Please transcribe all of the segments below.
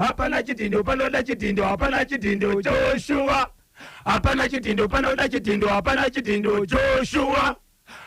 Hapana chidhindo panoda chidhindo, hapana chidhindo Joshua. Hapana chidhindo panoda chidhindo, hapana chidhindo Joshua.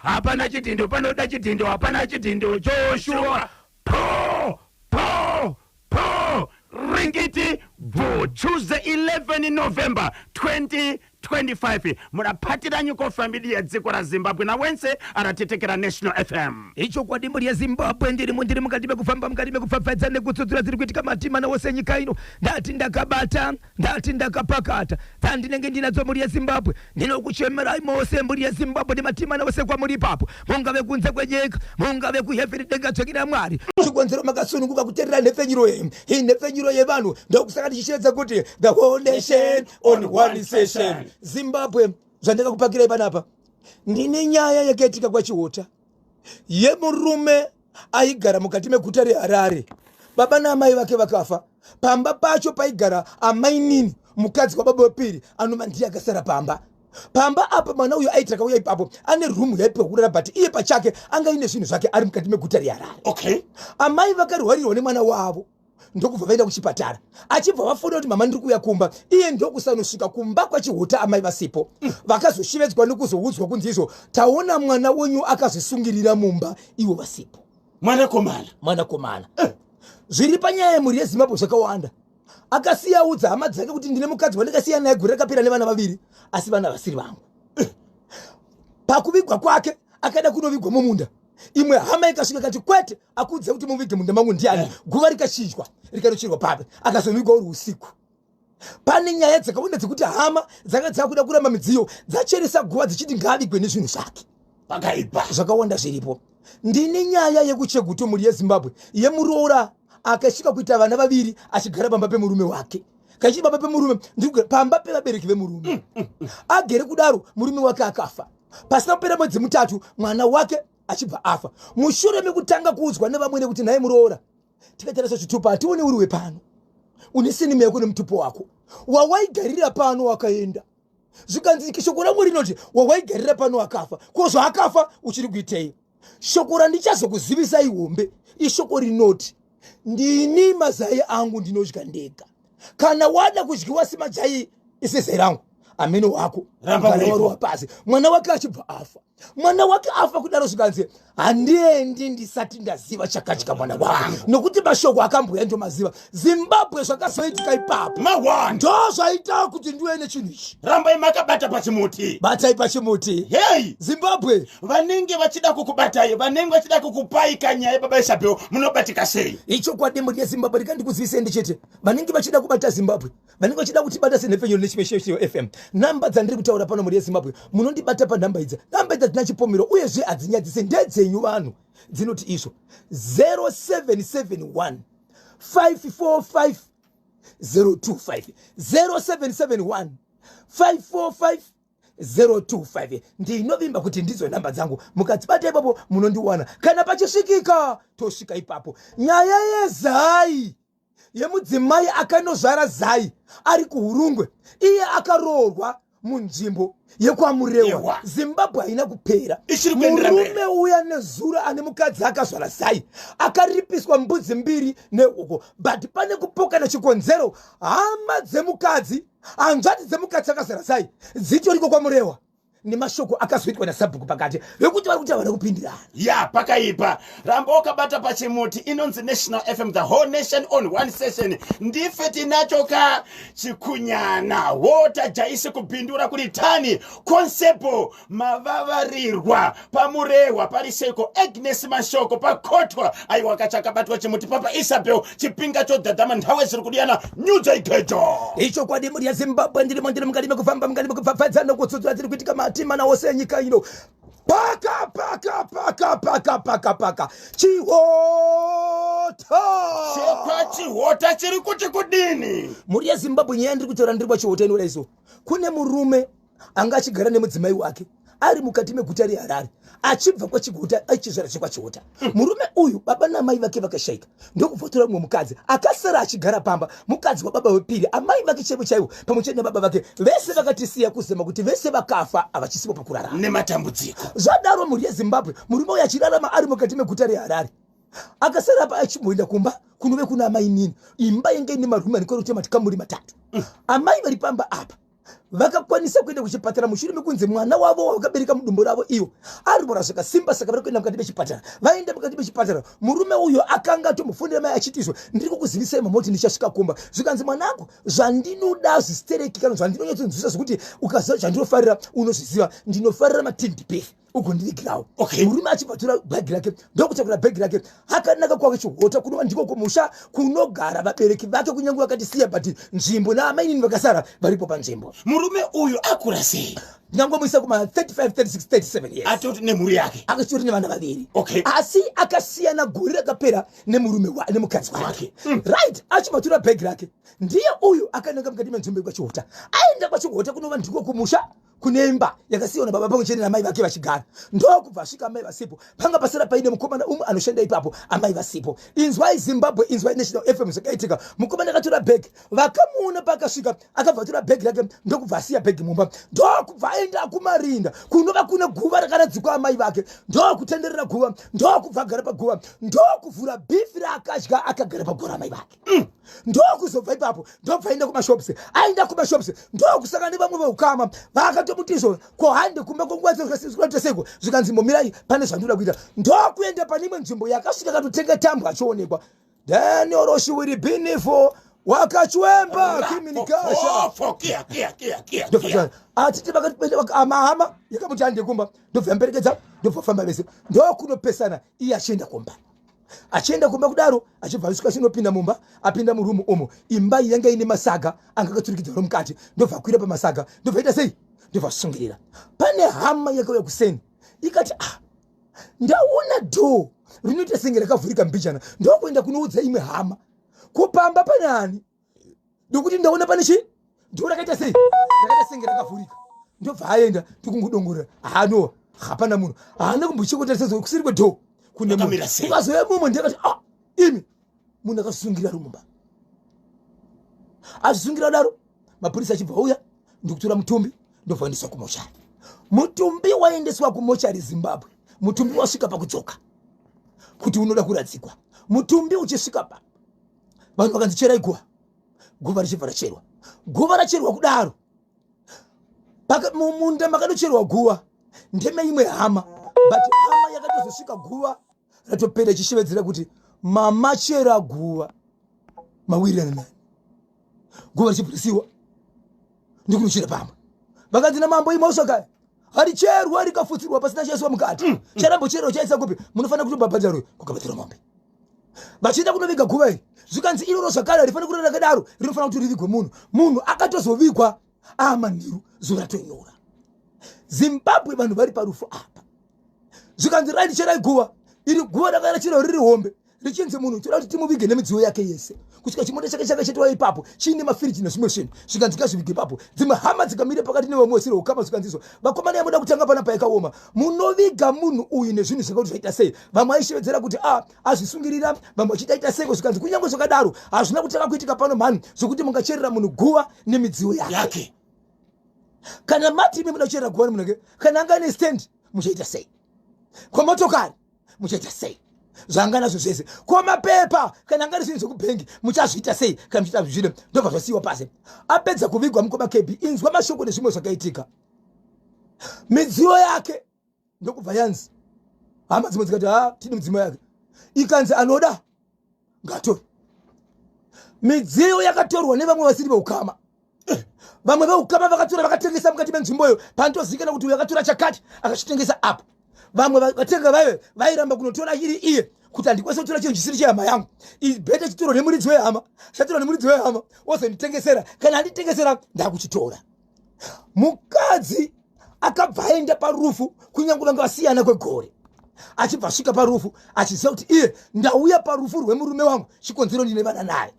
Hapana chidhindo panoda chidhindo, hapana chidhindo Joshua. Po po po ringiti bvu. Tuesday 11 November 2025 murapatiranyi ko familia dziko ra Zimbabwe na wense aratetekera National FM. Ichokwadi mhuri yeZimbabwe, ndirimo ndiri mukati mekufamba, mukati mekupfapfaidza nekutsudzura dziri kuitika matimana ose enyika ino. Ndati ndakabata, ndati ndakapakata dzandinenge ndinadzo mhuri yeZimbabwe. Ndinokuchemerai mose mhuri yeZimbabwe nematimana ose kwamuri ipapo, mungave kunze kwenyika, mungave kuhevheni denga dzvene raMwari. Chikonzero makasununguka kuterera nhepfenyuro yenyu, iyi nhepfenyuro yevanhu, ndokusaka ndichishevedza kuti the whole nation on one session. Zimbabwe, zvandakakupakirai panapa, ndine nyaya yakaitika kwaChihota yemurume aigara mukati meguta reHarare. Baba naamai vake vakafa. Pamba pacho paigara amainini, mukadzi wababa wepiri, anova ndiye akasara pamba. Pamba apa mwana uyo aiti akauya ipapo ane rumu yaipiwa kurara, but iye pachake anga aine zvinhu zvake ari mukati meguta reHarare. Okay. Amai vakarwarirwa nemwana wavo ndokubva vaenda kuchipatara, achibva vafona kuti mama ndiri kuuya kumba, iye ndokusanosvika kumba kwaChihota amai vasipo. Vakazoshevedzwa nekuzoudzwa kunzi izvo taona mwana wenyu akazvisungirira mumba ivo vasipo. Mwanakomana. Mwanakomana. Zviri panyaya yemhuri yeZimbabwe zvakawanda. Akasiya audza hama dzake kuti ndine mukadzi wandakasiya naye gore rakapera nevana vaviri, asi vana vasiri vangu. Pakuvigwa kwake akada kunovigwa mumunda, imwe hama ikasvika kati kwete, akuudza kuti muvige munda mangu ndiani? Guva rikachinjwa rikanochirwa papi, akazovigwa uri usiku. Pane nyaya dzakawanda dzekuti hama dzanga dzakuda kuramba midziyo dzacheresa guva dzichiti ngaavigwe nezvinhu zvake. Pakaipa. Zvakawanda zviripo. Ndine nyaya yekuChegutu mhuri yeZimbabwe yemuroora akasvika kuita vana vaviri achigara pamba pemurume wake. Kachiti pamba pemurume, ndiri pamba pevabereki vemurume. Agere kudaro murume wake akafa. Pasina kupera mwedzi mutatu mwana wake achibva afa. Mushure mekutanga kuudzwa nevamwene kuti nhai muroora, tikatarisa chitupa hatione uri wepano, une sinimi yako nemutupo wako wawaigarira pano wakaenda. Zvikanzi shoko rangu rinoti wawaigarira pano akafa, ko zvaakafa uchiri kuitei? Shoko randichazokuzivisai hombe ishoko rinoti ndini mazai angu ndinodya ndega. Kana wada kudyiwa semazai isezai rangu, amene wako warowa pasi. Mwana wake achibva afa. Mwana wake afa kudaro zvikanzi handiendi ndisati ndaziva chakadya mwana wangu, nokuti mashoko akambuya ndomaziva. Zimbabwe zvakazoitika ipapo ndo zvaita kuti ndiuye nechinhu ichi. Rambai makabata pachimuti, batai pachimuti. Hei Zimbabwe, vanenge vachida kukubatai, vanenge vachida kukupai kanyaya, baba Isabel, munobatika sei? Ichokwadi mhuri yeZimbabwe, rikandikuzivisei ndichiti vanenge vachida kubata Zimbabwe, vanenge vachida kutibata senhepfenyuro nechimeshesho FM, namba dzandiri kutaura pano mhuri yeZimbabwe, munondibata panhamba idzi. Namba idzi hadzina chipomero uyezve hadzinyadzise, ndedzenyu vanhu. Dzinoti izvo 0771 545 025, 0771 545 025. Ndinovimba kuti ndidzo nhamba dzangu, mukadzibata ipapo munondiwana. Kana pachisvikika tosvika ipapo. Nyaya yezai yemudzimai akanozvara zai ari kuHurungwe, iye akaroorwa munzvimbo yekwaMurewa. Zimbabwe haina kupera. Murume uya nezuro ane mukadzi akazvara zai akaripiswa mbudzi mbiri nehuku, but pane kupokana chikonzero. Hama dzemukadzi, hanzvadzi dzemukadzi akazvara zai dzitoriko kwaMurewa, nemashoko akazoitwa nasabhuku pakati vekuti vari kuti havana kupindirana. Ya, pakaipa. Ramba wakabata pachimuti. Inonzi National FM, the whole nation on one session. Ndife tinacho ka chikunyana wota jaisi kupindura kuri tani konsepo mavavarirwa paMurehwa pariseko Agnes mashoko pakotwa. Aiwa, kachakabatwa chimuti papa Isabel chipinga chodhadhama nthawe ziri kudiyana nyudza igejo. Ichokwadi mhuri yeZimbabwe, ndirimo ndiri mukati mekufamba, mukati mekupfapfaidza nokutsudzura dziri kuitika matima ose enyika ino. Paka paka paka paka paka paka Chihota. ChekwaChihota chiri kuti kudini? Mhuri yeZimbabwe, nyaya ndiri kutaura ndiri kwaChihota inoda iso. Kune murume anga achigara nemudzimai wake ari mukati meguta reHarare, achibva kwaChigota, achizvara chekwaChihota. Murume uyu baba namai vake vakashaika, ndokubva tora mumwe mukadzi akasara achigara pamba, mukadzi wababa wepiri. Amai vake chaivo chaivo pamwe chete nababa vake vese vakatisiya, kuzema kuti vese vakafa, havachisipo pakurarama nematambudziko. Zvadaro mhuri yeZimbabwe, murume uyu achirarama ari mukati meguta reHarare. Akasara apa achimboenda kumba kunove kuna amainini. Imba yenge ine marumu anokwana kuita matikamuri matatu. Amai vari pamba apa vakakwanisa kuenda kuchipatara mushure mekunzi mwana wavo wavakabereka mudumbu ravo iyo arwara zvakasimba, saka vari kuenda mukati mechipatara. Vaenda mukati mechipatara, murume uyo akanga atomufundira mai achiti izvo, ndiri kukuzivisai mama kuti ndichasvika kumba. Zvikanzi, mwanangu, zvandinoda zvistereki kana zvandinonyatsonzwisa zvekuti ukaziva zvandinofarira unozviziva, ndinofarira matinned beef, ugondivigirawo. Murume achibva tora bhegi rake ndokutakura bhegi rake akanaka kwake Chihota, kunova ndiko kumusha kunogara vabereki vake, kunyange vakatisiya, but nzvimbo naamainini vakasara varipo panzvimbo. Murume uyu akura sei? Ndingangomuisa kuma 35, 36, 37 years. Atoti nemhuri yake? Akachitori nevana vaviri. Asi akasiyana gore rakapera nemurume nemukadzi wake. Right, achibva tora bhegi rake, ndiye uyu akananga mukati menzvimbo yekwaChihota. Aenda kwaChihota, kunova ndiko kumusha kune imba yakasiyiwa nababa pamwe chete namai vake vachigara, ndokubva asvika amai vasipo. Panga pasara paine mukomana umwe anoshanda ipapo amai vasipo. Inzwai Zimbabwe, inzwai National FM zvakaitika. Mukomana akatora bhegi, vakamuona paakasvika, akabva atora bhegi rake ndokubva asiya bhegi mumba, ndokubva aenda kumarinda kunova kune guva rakaradzikwa amai vake, ndokutenderera guva, ndokubva agara paguva, ndokuvhura bhifi raakadya akagara paguva ramai vake. Ndokuzobva ipapo ndobva aenda kumashops. Aenda kumashops ndokusangana nevamwe veukama vakatomuti izvo, ko hande kumba kwenguva dzeseko? Zvikanzi, momirai, pane zvandinoda kuita. Ndokuenda pane imwe nzvimbo yakasvika akatotenga tambo achionekwa Daniel Roshiwiri Binifo wakachwemba kiminikasha. Fo, kia, kia, kia, kia, kia. Atiti amahama yakamuti hande kumba, ndobva yamperekedza, ndobva famba vese, ndokunopesana iye achienda kumba. Achienda kumba kudaro, achibva asvika achinopinda mumba. Apinda murumu umo, imba iyi yanga ine masaga anga akaturikidzwa mukati, ndobva akwira pamasaga, ndobva ita sei, ndobva asungirira. Pane hama yakauya kuseni ikati, ah, ndaona door rinoita senge rakavhurika mbijana. Ndokuenda kunoudza imwe hama, kupamba pane ani, ndokuti ndaona pane chi door rakaita sei, rakaita senge rakavhurika. Ndobva aenda ndikungodongorera, hano hapana munhu, haana kumbochikotarisa kusiri kwedoor kune munhu. Akamira sei? Ukazouya mumwe ndakati, ah, imi, munhu akasungira ari mumba, azvisungira daro. Mapurisa achibva auya ndikutora mutumbi, ndobva waendeswa kumochari. Mutumbi waendeswa kumochari, Zimbabwe, mutumbi wasvika pakudzoka kuti unoda kuradzikwa. Mutumbi uchisvika pa vanhu vakanzi, cherai guva. Guva richibva racherwa. Guva racherwa kudaro, mumunda makanocherwa guva ndeme imwe hama, but hama yakatozosvika guva ratopera ichishevedzera kuti, mama chera guva, mawirirana nani? Guva richibvisiwa ndikunochera pamwe. Vakanzi namambo, imhosva kaya, haricherwa rikafutsirwa pasina chaiswa mukati. Charambocherwa chaisa kupi? Munofanira kutobhabhadharwe kukabhadhara mombe. Vachienda kunoviga guva iri, zvikanzi iroro zvakare harifaniri kurara rakadaro, rinofanira kuti rivigwe munhu. Munhu akatozovigwa amanhiru, zuva ratonyora. Zimbabwe, vanhu vari parufu apa. Zvikanzi, right, cherai guva iri. Guva ranga rachirwa riri hombe, richinzi munhu toda kuti timuvige nemidziyo yake yese, kusvika chimota chake chakachetwa ipapo chiine mafiriji nezvimwe zvinhu. Zvikanzi ngazvivige ipapo. Dzimwe hama dzikamire pakati nevamwe vasiri ukama. Zvikanzizwa, vakomana, yamuda kutanga panapa yakaoma, munoviga munhu uyu nezvinhu zvake kuti zvaita sei? Vamwe aishevedzera kuti a azvisungirira, vamwe vachiti aita seiko. Zvikanzi kunyange zvakadaro hazvina kutanga kuitika pano mhani zvokuti mungacherera munhu guva nemidziyo yake. Yake. Kana mati imi muda kucherera guva nemunhu ake, kana anga ane stand muchaita sei? Kwamotokari muchaita sei? Zvanga nazvo zvese, kwamapepa, kana anga zvinhu zvekubhengi muchazviita sei kana muchiita zvine? Ndobva zvasiyiwa pasi. Apedza kuvigwa mukoma Kebi, inzwa mashoko nezvimwe zvakaitika. Midziyo yake ndokubva yanzi, hama dzimwe dzikati, ha, tini midziyo yake. Ikanzi anoda ngaatore. Midziyo yakatorwa nevamwe vasiri veukama. Vamwe veukama vakatora vakatengesa mukati menzvimboyo, panotozivikana kuti uyu akatora chakati akachitengesa apo. Vamwe vakatenga vaive vairamba kunotora iri iye kuti handikwanisi kutora chinhu chisiri chehama yangu, better chitorwa nemuridzi wehama. Chatorwa nemuridzi wehama wozonditengesera, kana anditengesera ndakuchitora. Mukadzi akabva aenda parufu, kunyange vanga vasiyana kwegore, achibva asvika parufu achiziva kuti iye ndauya parufu rwemurume wangu, chikonzero ndine vana naye.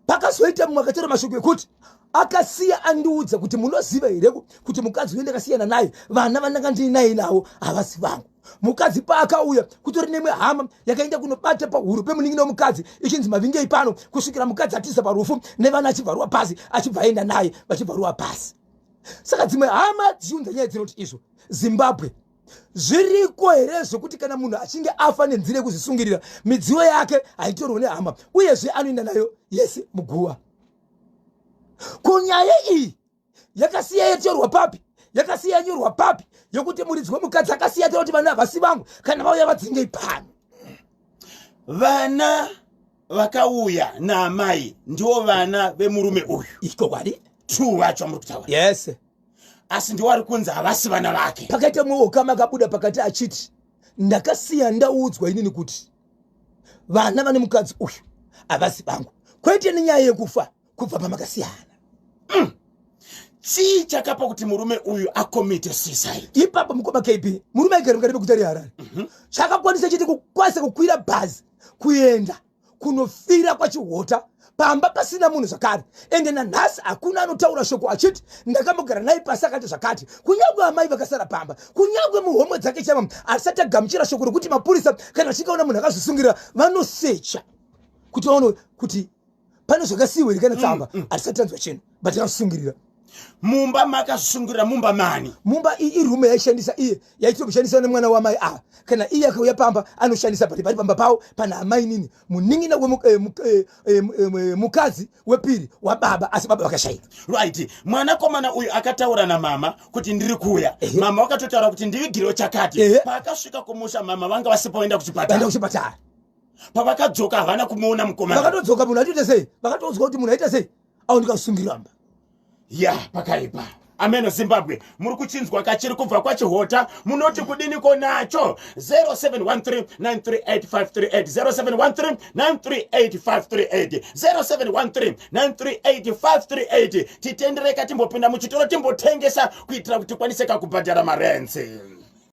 Pakazoita mumwe akatora mashoko ekuti akasiya andiudza kuti, munoziva here kuti mukadzi uyu ndakasiyana naye, vana vandanga ndiinaye navo havasi vangu? Mukadzi paakauya, kutori nemwe hama yakaenda kunobata pahuro pemunin'ina womukadzi ichinzi, mavingei pano, kusvikira mukadzi atiza parufu nevana, achibva ruwa pasi, achibva aenda naye, vachibva ruwa pasi. Saka dzimwe hama dzichiunza nyaya dzinoti izvo, Zimbabwe. Zviriko here zvekuti kana munhu achinge afa nenzira yekuzvisungirira, midziyo yake haitorwe nehama, uyezve anoenda nayo yese muguva? Ko nyaya iyi yakasiya yatorwa papi? Yakasiya yanyorwa papi yokuti muridzi wemukadzi akasiya taura kuti vana havasi vangu, kana vauya vadzingei pano? Vana vakauya naamai ndivo vana vemurume uyu. Ichokwadi. Two vacho muri kutaura. Yes. Asi ndiwo ari kunzi havasi vana vake. Pakaita mumwe ukama akabuda pakati achiti, ndakasiya ndaudzwa inini kuti vana vane mukadzi uyu havasi vangu, kwete nenyaya yekufa kubva pamakasiyana. Chii chakapa kuti murume uyu akomite suicide? Ipapo mukoma KB, murume aigara mukati meguta reHarare. Chakakwanisa chete kukwanisa kukwira bhazi kuenda kunofira kwaChihota, pamba pasina munhu zvakare. Ende nanhasi hakuna anotaura shoko achiti ndakambogara naye pasi akati zvakati. Kunyange amai vakasara pamba, kunyange muhomwe dzake chama, asati agamuchira shoko rekuti mapurisa kana vachinge aona munhu akazvisungirira vanosecha kuti vaone kuti pane zvakasiyiwa here kana tsamba. Hatisati tanzwa chinhu, but akazvisungirira. Mumba makazvisungirira mumba mani? Mumba irume yaishandisa iye, yaitokushandiswa nemwana wamai ava. Kana iye akauya pamba anoshandisa, but pari pamba pavo pana amai nini munin'ina mukadzi wepiri wababa, asi baba vakashayika. Right, mwanakomana uyu akataura namama kuti ndiri kuuya. Mama vakatotaura kuti ndivigirewo chakati. Paakasvika kumusha, mama vanga vasipo, vaenda kuchipatara. Vaenda kuchipatara. Pavakadzoka havana kumuona mukomana. Vakatodzoka munhu achiita sei? Vakatoudzwa kuti munhu aita sei? Aoneka kusungiramba. Ya, pakaipa. Ameno Zimbabwe, muri kuchinzwa kachiri kubva kwaChihota, munoti kudiniko nacho? 0713938538, 0713938538, 0713938538. Titendereka timbopinda muchitoro timbotengesa kuitira kuti tikwanise kakubhadhara marenzi.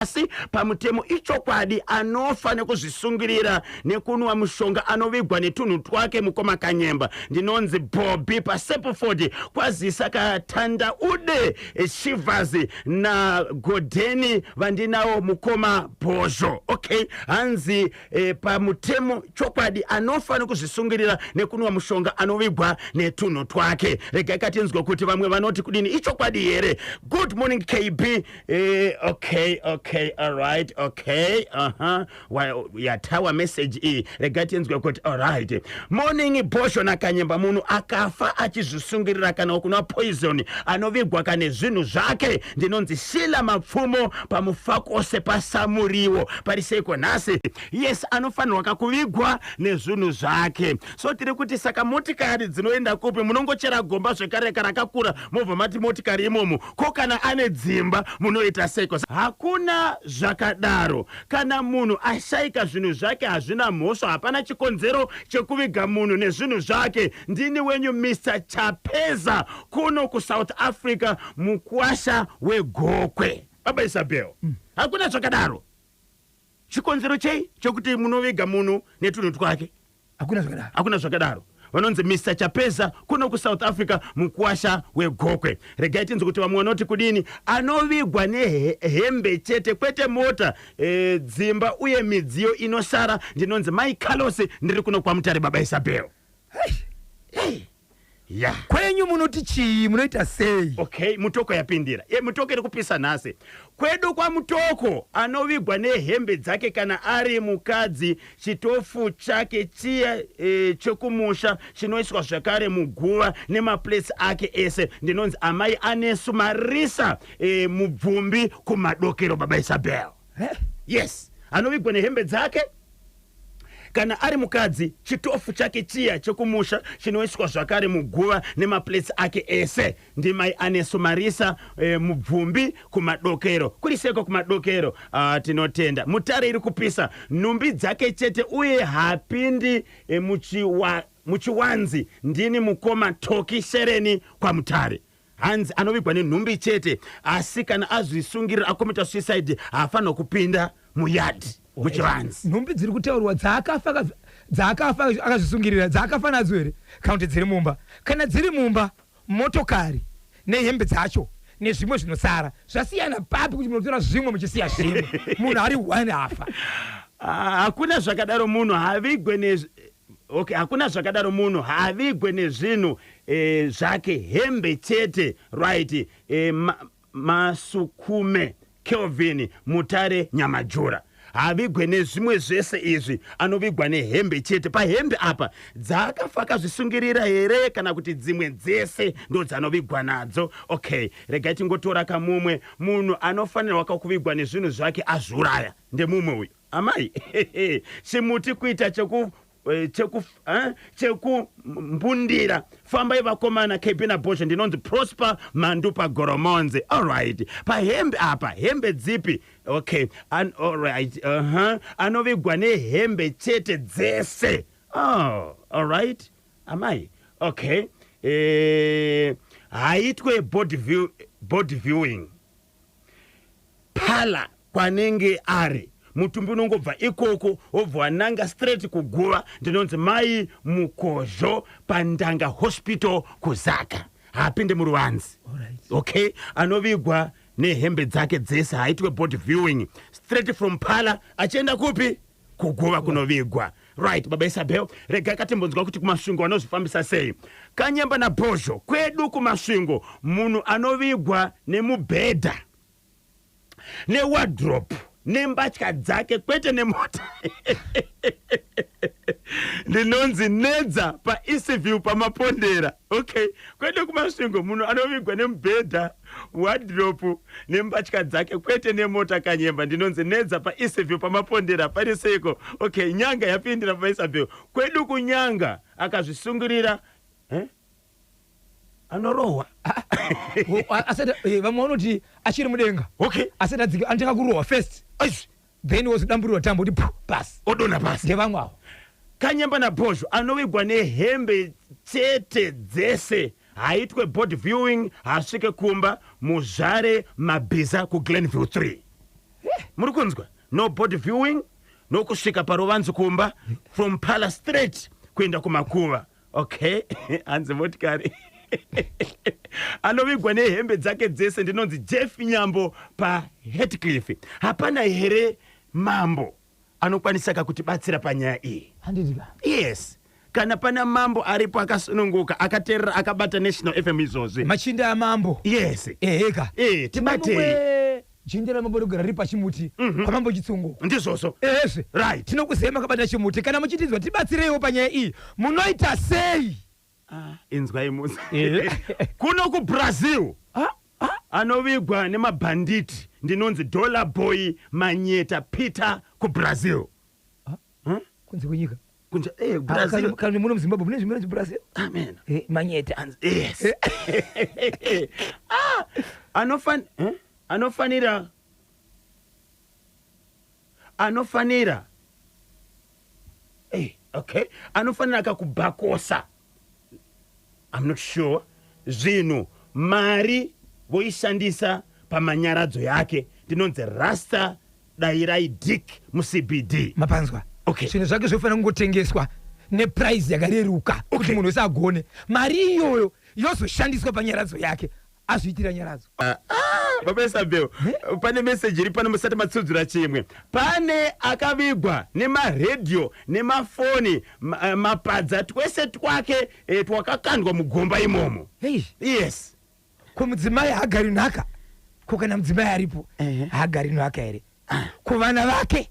Asi pamutemo ichokwadi, anofa nekuzvisungirira nekunwa mushonga anovigwa netunhu twake. Mukoma Kanyemba, ndinonzi Bobby paSepuford, kwazisa Katanda Ude Shivers naGodheni vandinawo mukoma Bhozho. Okay, hanzi pamutemo chokwadi, anofa nekuzvisungirira nekunwa mushonga anovigwa netunhu twake. Regai katinzwe kuti vamwe vanoti kudini. Ichokwadi here? Good morning KB. Okay, alright, okay, Yatawa message iyi, regai tinzwe kuti. Alright, morning Bhosho naKanyemba. Munhu akafa achizvisungirira kana kunwa poison anovigwa kane zvinhu zvake. Ndinonzi Shila Mapfumo paMufakose paSamuriwo. Pari seiko nhasi? Yes, anofanirwa kakuvigwa nezvinhu zvake. So tiri kuti saka motikari dzinoenda kupi? Munongochera gomba zvekare rakakura, mobva mati motikari imomo. Ko kana ane dzimba munoita seiko? Hakuna zvakadaro. Kana munhu ashayika, zvinhu zvake hazvina mhosva. Hapana chikonzero chekuviga munhu nezvinhu zvake. Ndini wenyu Mr Chapeza kuno kuSouth Africa, mukwasha weGokwe. Baba Isabel, hakuna zvakadaro. Chikonzero chei chekuti munoviga munhu netunhu twake? Hakuna zvakadaro. Hakuna zvakadaro. Vanonzi Mr Chapeza kuno kuSouth Africa, mukwasha weGokwe. Regai tinzi kuti vamwe vanoti kudini. Anovigwa nehembe chete, kwete mota, dzimba uye midziyo inosara. Ndinonzi Mai Carlos, ndiri kuno kwaMutare. Baba Isabel, hey. Ya. Kwenyu munoti chii? Munoita sei? Okay, Mutoko yapindira. Mutoko iri kupisa nhasi. Kwedu kwaMutoko anovigwa nehembe dzake. Kana ari mukadzi, chitofu chake chiya chekumusha chinoiswa zvakare muguva nemaplates ake ese. Ndinonzi Amai Anesu Marisa Mubvumbi kuMadokero. Baba Isabel. Yes, anovigwa nehembe dzake. Kana ari mukadzi, chitofu chake chiya chekumusha chinoiswa zvakare muguva nemaplates ake ese. Ndimai Anesu Marisa Mubvumbi kuMadokero. Kuri seko kuMadokero? Tinotenda. Mutare iri kupisa. Nhumbi dzake chete uye hapindi muchiwanzi. Ndini mukoma Toki Shereni kwaMutare. Hanzi anovigwa nenhumbi chete, asi kana azvisungirira akomita suicide haafanirwa kupinda muyard, muchivanzi. Nhumbi dziri kutaurwa dzaakafa akazvisungirira, dzaakafa nadzo here kana kuti dziri mumba? Kana dziri mumba, motokari nehembe dzacho nezvimwe zvinosara zvasiyana papi kuti munotora zvimwe muchisiya zvimwe, munhu ari one afa? Ah, hakuna zvakadaro. Munhu haavigwe ne, okay, hakuna zvakadaro. Munhu haavigwe nezvinhu zvake, hembe chete. Right, masukume. Kelvin Mutare Nyamajura. Haavigwe nezvimwe zvese izvi, anovigwa nehembe chete. Pahembe apa dzaakafa akazvisungirira here kana kuti dzimwe dzese ndodzanovigwa nadzo? Okay, regai tingotora kamumwe munhu anofanirwa kakuvigwa nezvinhu zvake azviuraya. Ndemumwe uyu amai chimuti kuita cheku eh, cheku eh, chekumbundira. Fambai vakomana, KB naBhozho. Ndinonzi Prosper Mandu paGoromonzi. Alright, pahembe apa, hembe dzipi? Okay, alright, Anovigwa nehembe chete dzese. Oh, alright amai. Okay, haitwe body viewing pala kwanenge ari mutumbi, unongobva ikoko wobva wananga straight kuguva. Ndinonzi Mai Mukozho paNdanga Hospital kuZaka. Haapinde muruvanzi. Okay, anovigwa nehembe dzake dzese, haitwe body viewing, straight from pala achienda kupi? Kuguva kunovigwa. Right, baba Isabel, regai katimbonzwa kuti kuMasvingo vanozvifambisa sei. Kanyemba naBhozho, kwedu kuMasvingo munhu anovigwa nemubhedha newardrobe nembatya dzake, kwete nemota. Ndinonzi Nedza paEastview paMapondera. Okay, kwete kuMasvingo munhu anovigwa nemubhedha, wardrobe nembatya dzake, kwete nemota. Kanyemba, ndinonzi Nedza paEastview paMapondera. Pari seiko? Okay, nyanga yapindira paIsabel. Kwedu kunyanga akazvisungirira, eh? Anorohwa. Asati vamwe vanoti achiri mudenga. Asati adzika anotanga kurohwa first. Aizvi. Then wozodamburirwa tambo kuti pu pasi. Odonha pasi. Ndevamwe avo. Kanyemba naBhozho, anovigwa nehembe chete dzese, haitwe body viewing, hasvike kumba. Muzvare Mabhiza kuGlenville 3. Muri kunzwa? No body viewing, nokusvika paruvanzi kumba, from palace straight kuenda kumakuva. Okay, hanzi motikari, anovigwa nehembe dzake dzese. Ndinonzi Jeff Nyambo paHatcliff. Hapana here mambo anokwanisaka kutibatsira panyaya iyi? Handiti ka? Yes, kana pana mambo aripo akasununguka, akateerera, akabata National FM izvozvi. Machinda amambo. Yes. Eheka. Tibatei. Mumwe jinda ramambo rigara riri pachimuti kwamambo Chitsungo. Ndizvozvo. Ehezve. Tinokuziva makabata chimuti. Kana muchitizwa, tibatsireiwo panyaya iyi. Munoita sei? Inzwai musi kuno kuBrazil anovigwa nemabhanditi. Ndinonzi Dollar Boy Manyeta Peter kuBrazil. Kunze kwenyika. Kunze, Brazil. Kana muno muZimbabwe mune zvimwe Brazil. Amen. Manyeta. Yes. Ah, eh? Anofanira okay, anofanira akakubhakosa, I'm not sure, zvinhu, mari voishandisa pamanyaradzo yake. Ndinonzi Rasta Dairai Dick muCBD. Mapanzwa? Okay. Zvinhu zvake zvofanira kungotengeswa neprice yakareruka kuti munhu wese agone. Mari iyoyo yozoshandiswa panyaradzo yake, azviitira nyaradzo. Baba Isabel, pane meseji iri pano musati matsudzura chimwe. Pane akavigwa nemaredhiyo nemafoni, mapadza twese twake, twakakandwa mugomba imomo. Hei. Yes. Ko mudzimai haagari nhaka? Ko kana mudzimai aripo, haagari nhaka here? Ko vana vake,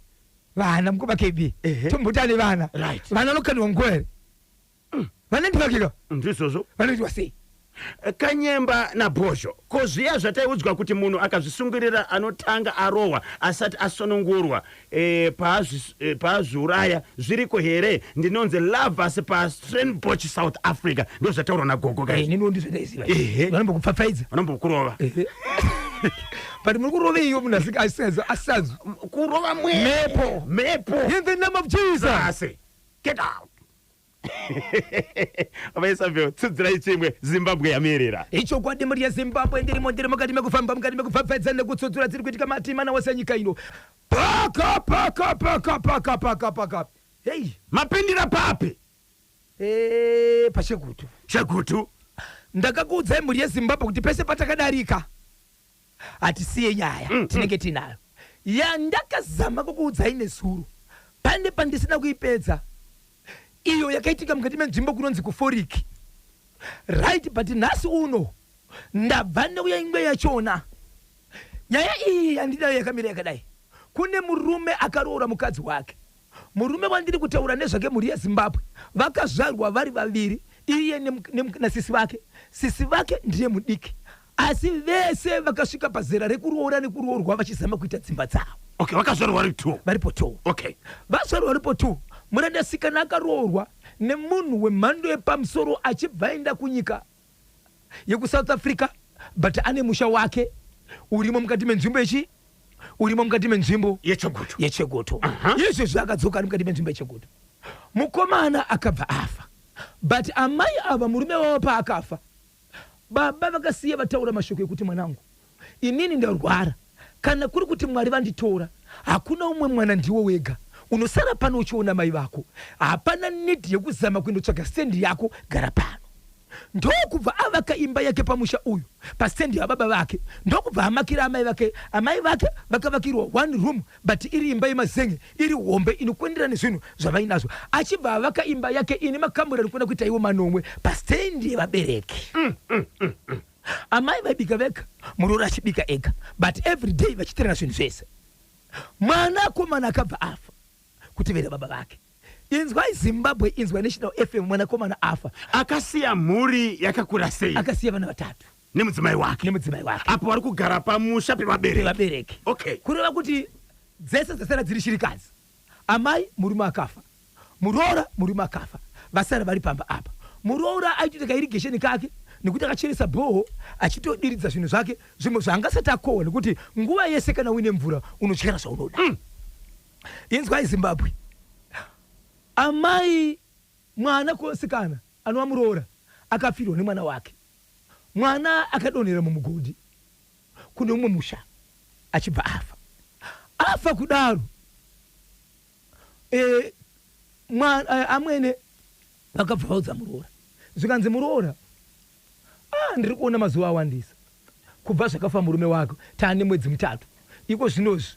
vana mukoma KB? Tomboti ane vana. Vana vanokandwa nguva here? Vana ndivakeka. Ndizvozvo. Vanoitwa sei? Kanyemba naBhozho, ko zviya zvataiudzwa kuti munhu akazvisungirira anotanga arohwa asati asunungurwa paazviuraya zviriko here? Ndinonzi Lavas paStrenboch, South Africa. Ndo zvataurwa nagogo. Guys. Neniwo ndizvo. Vanombokupfapfaidza. Vanombokurova. But muri kuroveiwo munhu asisanzwi? Kurova mhepo. Mhepo. In the name of Jesus. Asi get out. VaIsabel, tsidzirai chimwe, Zimbabwe yamirira. Ichokwadi, mhuri yeZimbabwe, ndirimo, ndiri mukati mekufamba, mukati mekupfapfaidza nekutsudzura dziri kuitika matima wose enyika ino. Paka paka paka paka paka paka, hei. Mapindira papi? Pachegutu. Chegutu. Ndakakuudzai, mhuri yeZimbabwe, kuti pese patakadarika hatisiye nyaya. Tinenge tinayo yandakazama kukuudzai nezuro. Pane pandisina kuipedza, iyo yakaitika mukati menzvimbo kunonzi kuForiki, right? But nhasi uno ndabva neuya imwe yachona. Nyaya iyi yandinayo yakamira yakadai. Kune murume akaroora mukadzi wake. Murume wandiri kutaura nezvake, mhuri yeZimbabwe, vakazvarwa vari vaviri, iye nasisi vake. Sisi vake ndiye mudiki, asi vese vakasvika pazera rekuroora nekuroorwa vachizama kuita dzimba dzavo. Okay, vakazvarwa vari two. Varipo two. Vazvarwa varipo two. Murandasikana akaroorwa nemunhu wemhando yepamusoro achibva aenda kunyika yekuSouth Africa, but ane musha wake urimo mukati menzvimbo yechi urimo mukati menzvimbo yeChegutu. YeChegutu. Izvezvi akadzoka ari mukati menzvimbo yeChegutu. Mukomana akabva afa, but amai ava, murume wavo paakafa, baba vakasiya vataura mashoko ekuti, "Mwanangu, inini ndarwara. Kana kuri kuti Mwari vanditora, hakuna umwe mwana, ndiwo wega unosara pano uchiona mai vako. Hapana need yekuzama kuendotsvaga stendi yako, gara pano." Ndokubva avaka imba yake pamusha uyu, pastendi yababa vake, ndokubva amakira amai vake. Amai vake vakavakirwa one room, but iri imba yemazenge, iri hombe, inokwenderana nezvinhu zvavainazvo. Achibva avaka imba yake ine makamuri anokwana kuita iwo manomwe pastendi yevabereki. Amai vaibika vega, muroora achibika ega, but every day vachitirana zvinhu zvese. Mwana akomana akabva afa kutevera baba vake. Inzwai Zimbabwe, inzwa National FM. Mwanakomana afa. Akasiya mhuri yakakura sei? Akasiya vana vatatu. Nemudzimai wake. Nemudzimai wake. Apo vari kugara pamusha pevabereki. Pevabereki. Kureva kuti dzese dzasara dziri shirikadzi. Amai, murume akafa. Muroora, murume akafa. Vasara vari pamba apa. Muroora aitoita kairrigation kake nekuti akacheresa borehole, achitodiridza zvinhu zvake, zvimwe zvaangasati akohwa, nekuti nguva yese kana uine mvura unodyara zvaunoda. Inzwai Zimbabwe, amai, mwana kosikana anova muroora akafirwa nemwana wake. Mwana akadonhera mumugodhi kune umwe musha achibva afa. Afa kudaro, amwene vakabva vaudza muroora, zvikanzi, "Muroora, ah, ndiri kuona mazuva awandisa kubva zvakafa murume wako. Taane mwedzi 3 iko zvinozvi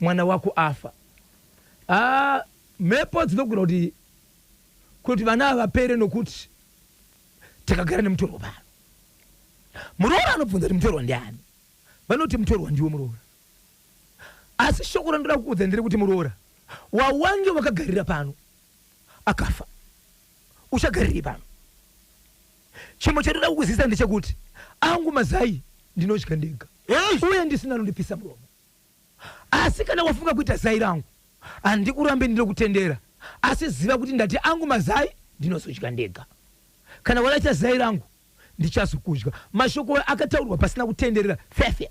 mwana wako afa. Ah, mhepo dzinogona kuti vana ava vapere nokuti takagara nemutorwa pano." Muroora anobvunza kuti, "Mutorwa ndiani?" Vanoti, "Mutorwa ndiwe, muroora. Asi shoko randoda kukuudza ndere kuti muroora wawange wakagarira pano akafa, uchagarirei pano? Chimwe chandoda kukuzivisa ndechekuti angu mazai ndinodya ndega uye ndisina anondipisa muromo. Asi kana wafunga kuita zai rangu, handikurambe, ndinokutendera. Asi ziva kuti ndati angu mazai ndinozodya ndega. Kana walaita zai rangu, ndichazokudya." Mashoko akataurwa pasina kutenderera fefe.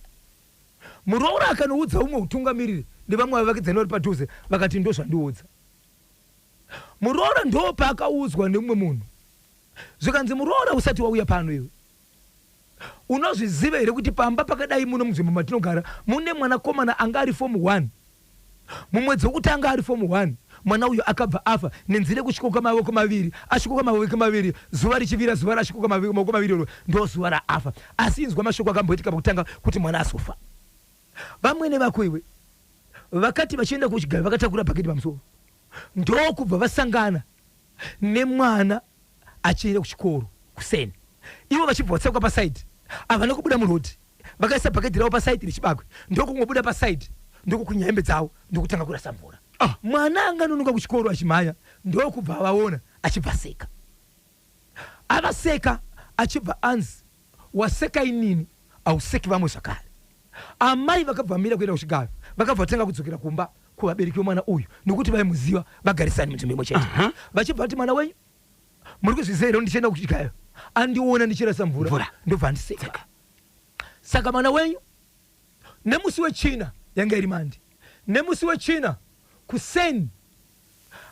Muroora akanoudza umwe utungamiriri nevamwe vavakidzani vari padhuze, vakati, "Ndo zvandiudza muroora." Ndo paakaudzwa nemumwe munhu, zvikanzi, "Muroora, usati wauya pano iwe, unozviziva here kuti pamba pakadai muno munzvimbo matinogara mune mwanakomana anga ari form 1? Mumwedzi wekutanga ari form 1, mwana uyu akabva afa nenzira yekutyoka maoko maviri. Atyoka maoko maviri, zuva richivira, zuva ratyoka maoko maviri iro ndo zuva raafa. Asi inzwa mashoko akamboitika pakutanga kuti mwana azofa. Vamwene vako iwe vakati vachienda kuchigayo vakatakura bhaketi pamusoro, ndokubva vasangana nemwana achienda kuchikoro kuseni. Ivo vachibva vatsauka paside, havana kubuda muroad. Vakaisa bhaketi ravo paside rechibagwe, ndokungobuda paside, ndokukunya hembe dzavo, ndokutanga kurasa mvura. Mwana anganonoka kuchikoro achimhanya, ndokubva avaona achibva seka. Avaseka achibva anzi, 'Waseka inini, hauseki vamwe zvakare.' Amai vakabva vamira kuenda kuchigayo, vakabva vatanga kudzokera kumba kuvabereki vemwana uyu, nekuti vaimuziva, vagarisani munzvimbo imwe chete. Vachibva vati, 'Mwana wenyu, muri kuzviziva here, ndichienda kuchigayo andiona ndichirasa mvura, Mvura. ndobva andiseka. Saka mwana wenyu nemusi wechina, yanga iri Monday, nemusi wechina kuseni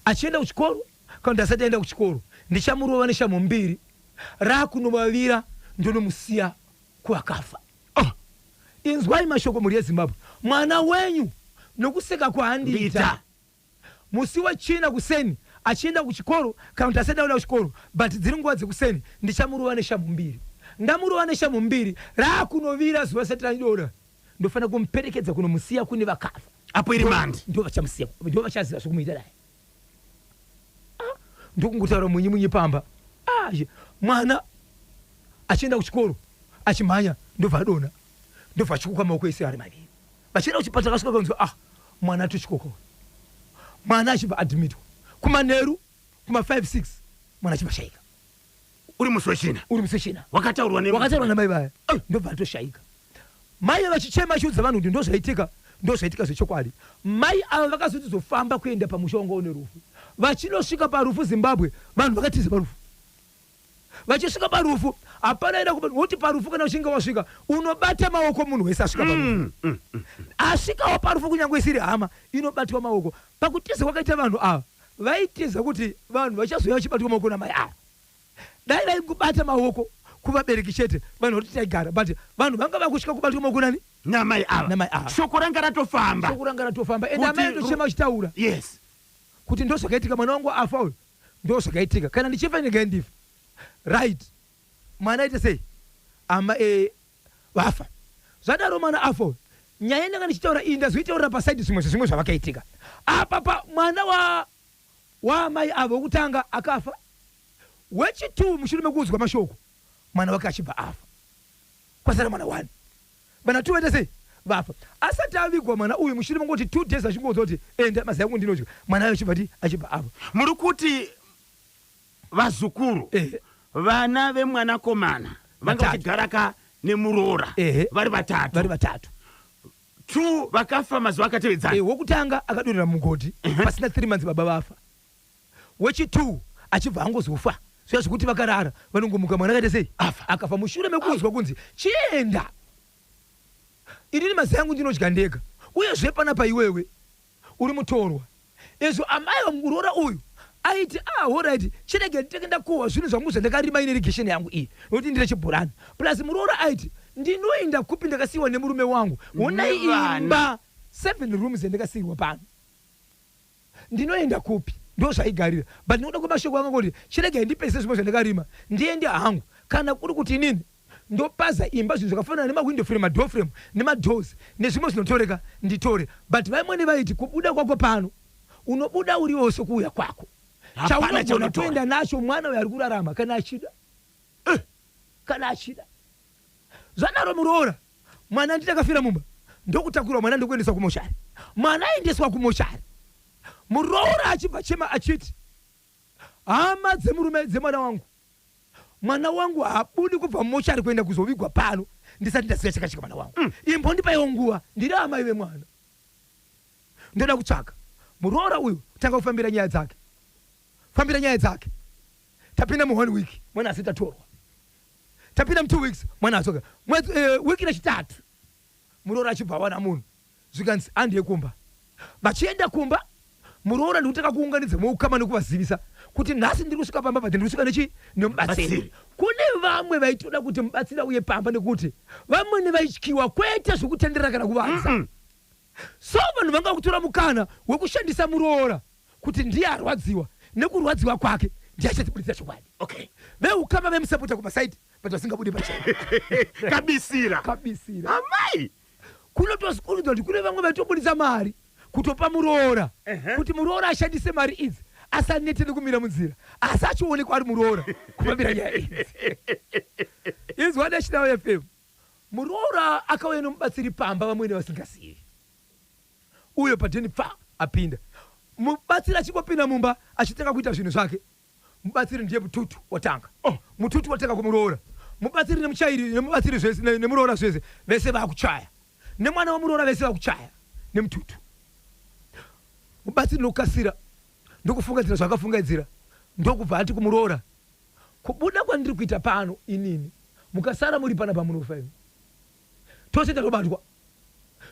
achienda kuchikoro kana kuti asati aenda kuchikoro, ndichamurova neshamhu mbiri. Raakunovavira, ndonomusiya kuvakafa.' Oh. Inzwai mashoko, mhuri yeZimbabwe. Mwana wenyu nokuseka kwaandiita Ndita. musi wechina kuseni achienda kuchikoro kana kuti asati aenda kuchikoro, but dziri nguva dzekuseni, ndichamurova neshamhu mbiri. Ndamurova neshamhu mbiri, raakunovira, zuva risati radora, ndofanira kumuperekedza kunomusiya kune vakafa." Apo iri Monday. Ndo vachamusiya, ndo vachaziva zvokumuita naye. Ah, ndokungotaura munyi munyi pamba. Ah, mwana achienda kuchikoro achimhanya, ndobva adonha, ndobva achikuka maoko ese ari maviri. Vachienda kuchipatara vasvika kanzi, ah, mwana atosvikoko. Mwana achibva admitwa kumanheru kuma 5 6, mwana achibva shaika. Uri musi wechina? Uri musi wechina. Wakataurwa ne Wakataurwa namai vaya. Ndobva atoshaika. Mai vachichema, achiudza vanhu kuti ndozvaitika, ndozvaitika zvechokwadi. Mai ava vakazotizofamba kuenda pamusha wanga une rufu. Vachinosvika parufu, Zimbabwe, vanhu vakatiza parufu. Vachisvika parufu, hapana ida kuti parufu kana uchinge wasvika unobata maoko. Munhu wese asvika parufu, asvikawo parufu, kunyange isiri hama, inobatwa maoko. Pakutiza kwakaita vanhu ava, vaitiza kuti vanhu vachazouya vachibatwa maoko namai ava. Dai vaingobata maoko kuvabereki chete, vanhu vati taigara, but vanhu vanga vakusvika kubatwa maoko nani? Namai ava. Namai ava. Shoko ranga ratofamba. Shoko ranga ratofamba, ende amai atochema achitaura kuti ndo zvakaitika, mwana wangu afa uyu, ndo zvakaitika, kana ndichifa ndingai ndifa. Right, mwana aita sei? Ama vafa. Zvadaro mwana afa uyu. Nyaya ndanga ndichitaura iyi, ndazoitaurira paside zvimwe zvezvimwe zvavakaitika apa. Pa mwana wa waamai avo wekutanga akafa, wechitu mushure mekuudzwa mashoko, mwana wake achibva afa. Kwasara mwana 1, vana 2 vaita sei? Vafa. Asati avigwa mwana uyu, mushure mengoti 2 days achingoudza kuti enda, mazai angu ndinodya, mwana ayo achibva ti achibva afa. Muri kuti vazukuru, vana vemwanakomana vanga Vatatu. vachigara ka nemuroora? Ehe. Vari vatatu? Vari vatatu. Two vakafa mazuva akatevedzana. Wokutanga akadonhera mugodhi pasina 3 months baba vafa. Wechi2 achibva angozofa zviya zvekuti vakarara vanongomuka, mwana akaita sei? Afa. Akafa mushure mekuudzwa kunzi chienda, inini mazai angu ndinodya ndega, uyezve panapa iwewe uri mutorwa. Izvo amai vamuroora uyu aiti, ah, alright, chirege nditenge ndakohwa zvinhu zvangu zvandakarima ine irrigation yangu iyi, nokuti ndine chibhorani. Plus muroora aiti, ndinoenda kupi? Ndakasiyiwa nemurume wangu, honai Nevana. imba seven rooms yandakasiyirwa pano, ndinoenda kupi? Ndo zvaigarira. But ndinoda kwemashoko anga kuti chiregai ndipese zvimwe zvandakarima, ndiende hangu. Kana kuri kuti inini ndopaza imba, zvinhu zvakafanana nemawindow frame, madoor frame nemadoors nezvimwe zvinotoreka, nditore. But vaimwene vaiti, kubuda kwako pano unobuda uriwo sekuuya kwako. Hapana Chaunogona chaunotora. kuenda nacho mwana uyo ari kurarama kana achida, kana achida. Zvadaro muroora, mwana nditi akafira mumba, ndokutakurwa mwana, ndokuendeswa kumochari. Mwana aendeswa kumochari, muroora achibva chema achiti, hama dzemurume dzemwana wangu, mwana wangu haabudi kubva mumochari kuenda kuzovigwa pano ndisati ndaziva chakachika mwana wangu. Imbondipaiwo nguva, ndiri amai vemwana, ndoda kutsvaka. Muroora uyu tanga kufambira nyaya dzake, fambira nyaya dzake. Tapinda mu one week, mwana asati atorwa. Tapinda mu 2 weeks, mwana adzoka. Mwedzi, wiki rechitatu, muroora achibva awana munhu, zvikanzi andiye kumba. Vachienda kumba, muroora ndikutanga kuunganidza muukama nekuvazivisa kuti nhasi ndiri kusvika pamba, but ndiri kusvika nechi nemubatsiri. Mubatsiri. Kune vamwe vaitoda kuti mubatsiri auye pamba, nekuti vamwene vaityiwa, kwete zvekutenderera kana kuvanza. So vanhu vanga kutora mukana wekushandisa muroora kuti ndiye arwadziwa, nekurwadziwa kwake ndiye achatibuditsira chokwadi. Veukama vemusapota kumasaidi, but vasingabudi pachena. Kabisira. Kabisira. Amai. Kunotosikurudzwa kuti kune vamwe vaitobudisa mari kutopa muroora kuti muroora ashandise mari idzi, asanete nekumira munzira, asi achionekwa ari muroora kufambira nyaya idzi. Inzwa, National FM, muroora akauya nomubatsiri pamba, vamwene vasingazivi. Uyo padheni pfa apinda mubatsiri, achingopinda mumba achitanga kuita zvinhu zvake, mubatsiri ndiye mututu watanga. Oh, mututu watanga kumuroora. Mubatsiri nemuchairi nemubatsiri zvese nemuroora zvese, vese vakuchaya nemwana wamuroora, vese vakuchaya nemututu. Mubatsiri nokukasira ndokufungadzira zvakafungadzira, ndokubva ati kumuroora, kubuda kwandiri kuita pano inini, mukasara muri pana pamunofa imi tose tatobatwa.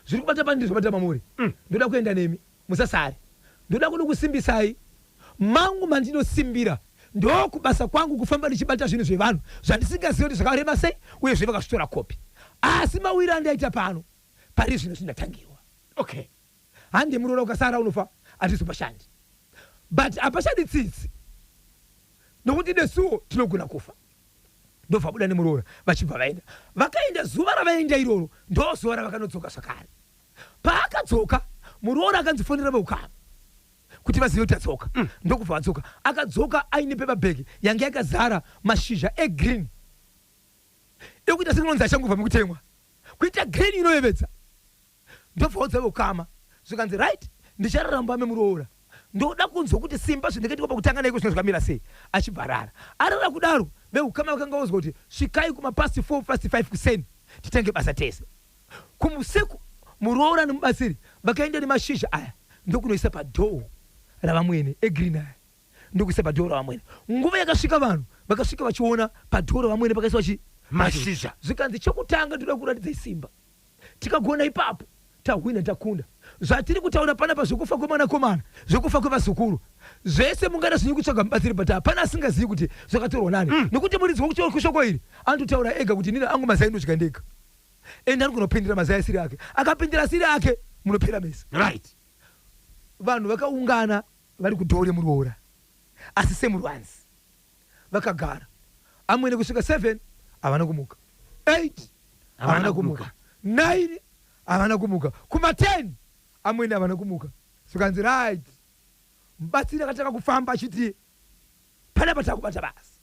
Zviri kubata pandiri zvabata mamuri. Ndoda kuenda nemi, musasare. Ndoda kuda kusimbisai mangu mandinosimbira, ndokubasa kwangu kufamba ndichibata zvinhu zvevanhu zvandisingazivi kuti zvakarema sei, uyezve vakazvitora kopi. Asi mawiri andaita pano pari zvino zvindatangirwa. Hande muroora, ukasara unofa, hatizopashandi. But hapashandi tsitsi, nokuti nesuwo tinogona kufa. Ndobva buda nemuroora, vachibva vaenda. Vakaenda, zuva ravaenda iroro ndo zuva ravakanodzoka zvakare. Paakadzoka muroora, akanzifonera veukama kuti vazive kuti adzoka. Ndokubva vadzoka. Akadzoka aine paper bag yange yakazara mashizha egreen, ekuita sekunonzi achangobva mukutemwa, kuita green inoyevedza. Ndobva vaudza veukama, zvikanzi right, ndicharara mumba memuroora, ndoda kunzwa kuti simba zvindakaitika pakutanga naiko zvino zvakamira sei. Achibva arara. Arara kudaro, veukama vakanga vaudzwa kuti svikai kuma past 4 past 5 kuseni titange basa tese. Kumusiku muroora nemubatsiri vakaenda nemashizha aya ndokunoisa padoor ravamwene, egreen aya, ndokuisa padoor ravamwene. Nguva yakasvika vanhu vakasvika vachiona padoor ravamwene pakaiswa chi mashizha. Zvikanzi chekutanga ndoda kuratidzai simba, tikagona ipapo tahwina, takunda. Zvatiri kutaura panapa zvekufa kwemwanakomana, zvekufa kwevazukuru, zvese mungada zvinyi kutsvaga mubatsiri, but hapana asingazivi kuti zvakatorwa nani, nekuti muridzi wekushoko iri anototaura ega kuti inini angu mazai ndodya ndega, ende anogona kupindira mazai asiri ake. Akapindira asiri ake, munopera mese. Vanhu vakaungana vari kudoor remuroora, asi semuruvanzi vakagara. Amwene kusvika 7 havana kumuka, 8 havana kumuka, 9 havana kumuka, kuma 10 amwene havana kumuka. Zvikanzi right, mubatsiri akatanga kufamba achiti panapa takubata basa,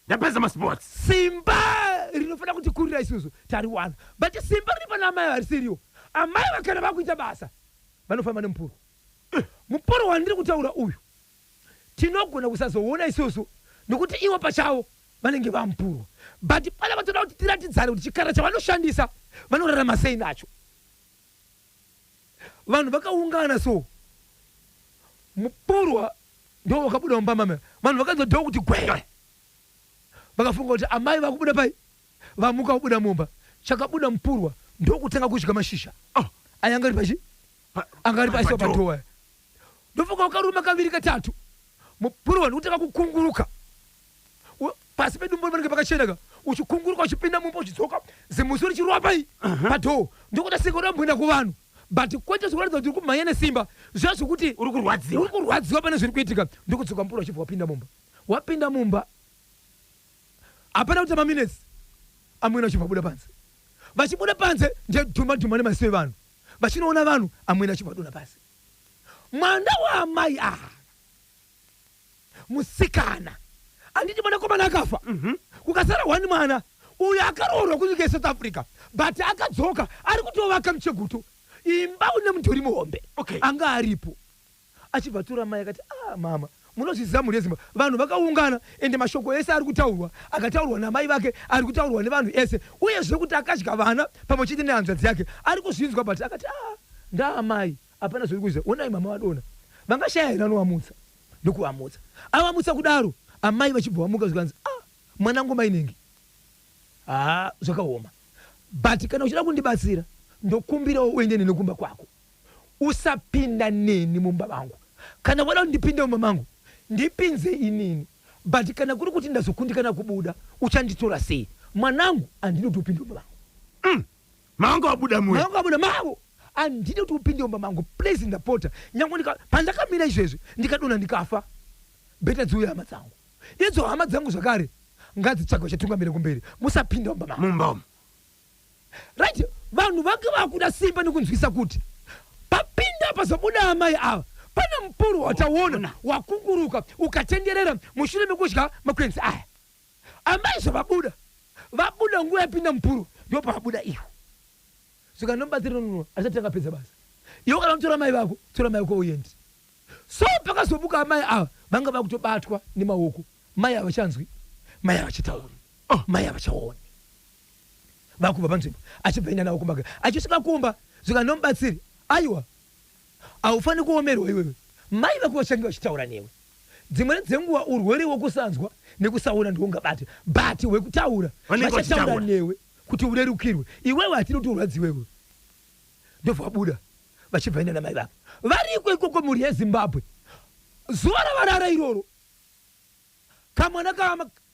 ndapedza masports, simba rinofanira kutikurira isusu tariwana. But simba riri pana amai harisiriwo. Amai vakana vakuita basa vanofamba nemupuro. Mupuro wandiri kutaura uyu tinogona kusazoona isusu nekuti ivo pachavo vanenge vamupurwa, but pana vatoda kuti tiratidzane kuti chikara chavanoshandisa vanorarama sei nacho. Vanhu vakaungana, so mupurwa ndo wakabuda mumba mame. Vanhu vakanzwa door kuti gwe, vakafunga kuti amai vakubuda pai, vamuka kubuda mumba. Chakabuda mupurwa, ndokutanga kudya mashizha aya anga ari pachi anga ari paiswa padoor aya. Ndofunga wakaruma kaviri katatu, mupurwa ndokutanga kukunguruka pasi pedumbu panenge pakachena ka, uchikunguruka uchipinda mumba, uchidzoka, zimusi richirova pai padoor. Ndokuta senge uramboenda kuvanhu, but kwete zvikuratidza kuti uri kumhanya nesimba zviya zvekuti uri kurwadziwa. Uri kurwadziwa pane zviri kuitika. Ndokudzoka mupurwa uchibva wapinda mumba. Wapinda mumba, hapana kuita maminutes, amwene achibva buda panze. Vachibuda panze ndedhuma dhuma nemaziso evanhu vachinoona vanhu, amwene achibva adonha pasi. Mwana waamai ava musikana, handiti mwanakomana akafa, kukasara one mwana uyo akaroorwa kunyika yeSouth Africa, but akadzoka ari kutovaka muChegutu imba une mudhuri muhombe. Anga aripo achibva tora mai akati, "Ah mama, munozviziva mhuri yeZimbabwe, vanhu vakaungana, ende mashoko ese ari kutaurwa akataurwa namai vake ari kutaurwa nevanhu ese, uyezve kuti akadya vana pamwe chete nehanzvadzi yake ari kuzvinzwa." But akati, "Ah, ndaamai, hapana zviri kuziva. Onai mama vadona, vangashaya here anovamutsa?" Ndokuvamutsa. Avamutsa kudaro, amai vachibva vamuka, zvikanzi, "Ah mwanangu, mainenge ha zvakaoma, but kana uchida kundibatsira ndokumbirawo uende neni kumba kwako. Usapinda neni mumba mangu. Kana wada kuti ndipinde mumba mangu, ndipinze inini, but kana kuri kuti ndazokundikana kubuda, uchanditora sei? Mwanangu, handidi kuti upinde mumba mangu." Manga wabuda muya. Mwanangu abuda mavo, "Handidi kuti upinde mumba mangu, please, ndapota. Nyange pandakamira izvezvi ndikadonha ndikafa, better dziuye hama dzangu. Idzo hama dzangu zvakare ngadzitsvage vachatungamira kumberi. Musapinda mumba mangu." Mumba umu. Right, vanhu vange vakuda simba nekunzwisa kuti papinda pazobuda amai ava pane mupuro wataona wakunguruka ukatenderera mushure mekudya makwenzi aya. Amai zvavabuda, vabuda nguva yapinda mupuro ndo pavabuda ivo. Zvikanomubatsira nonono asati angapedza basa. Iwe kana unotora mai vako, tora mai vako uende. So pakazobuka amai ava vanga vakutobatwa nemaoko, mai havachanzwi, mai havachatauri, mai havachaoni, vakubva panzvimbo. Achibva enda navo kumba, achisvika kumba zvikanomubatsiri, "Aiwa, haufaniri kuomerwa iwewe, mai vako vachange vachitaura newe. Dzimweni dzenguva urwere hwekusanzwa nekusaona ndiwo ungabate, but hwekutaura vanenge vachataura vachitaura newe kuti urerukirwe. Iwewe hatidi kuti urwadziwe iwewe." Ndobva vabuda vachibva enda namai vake. Variko ikoko, mhuri yeZimbabwe, zuva ravarara iroro, kamwana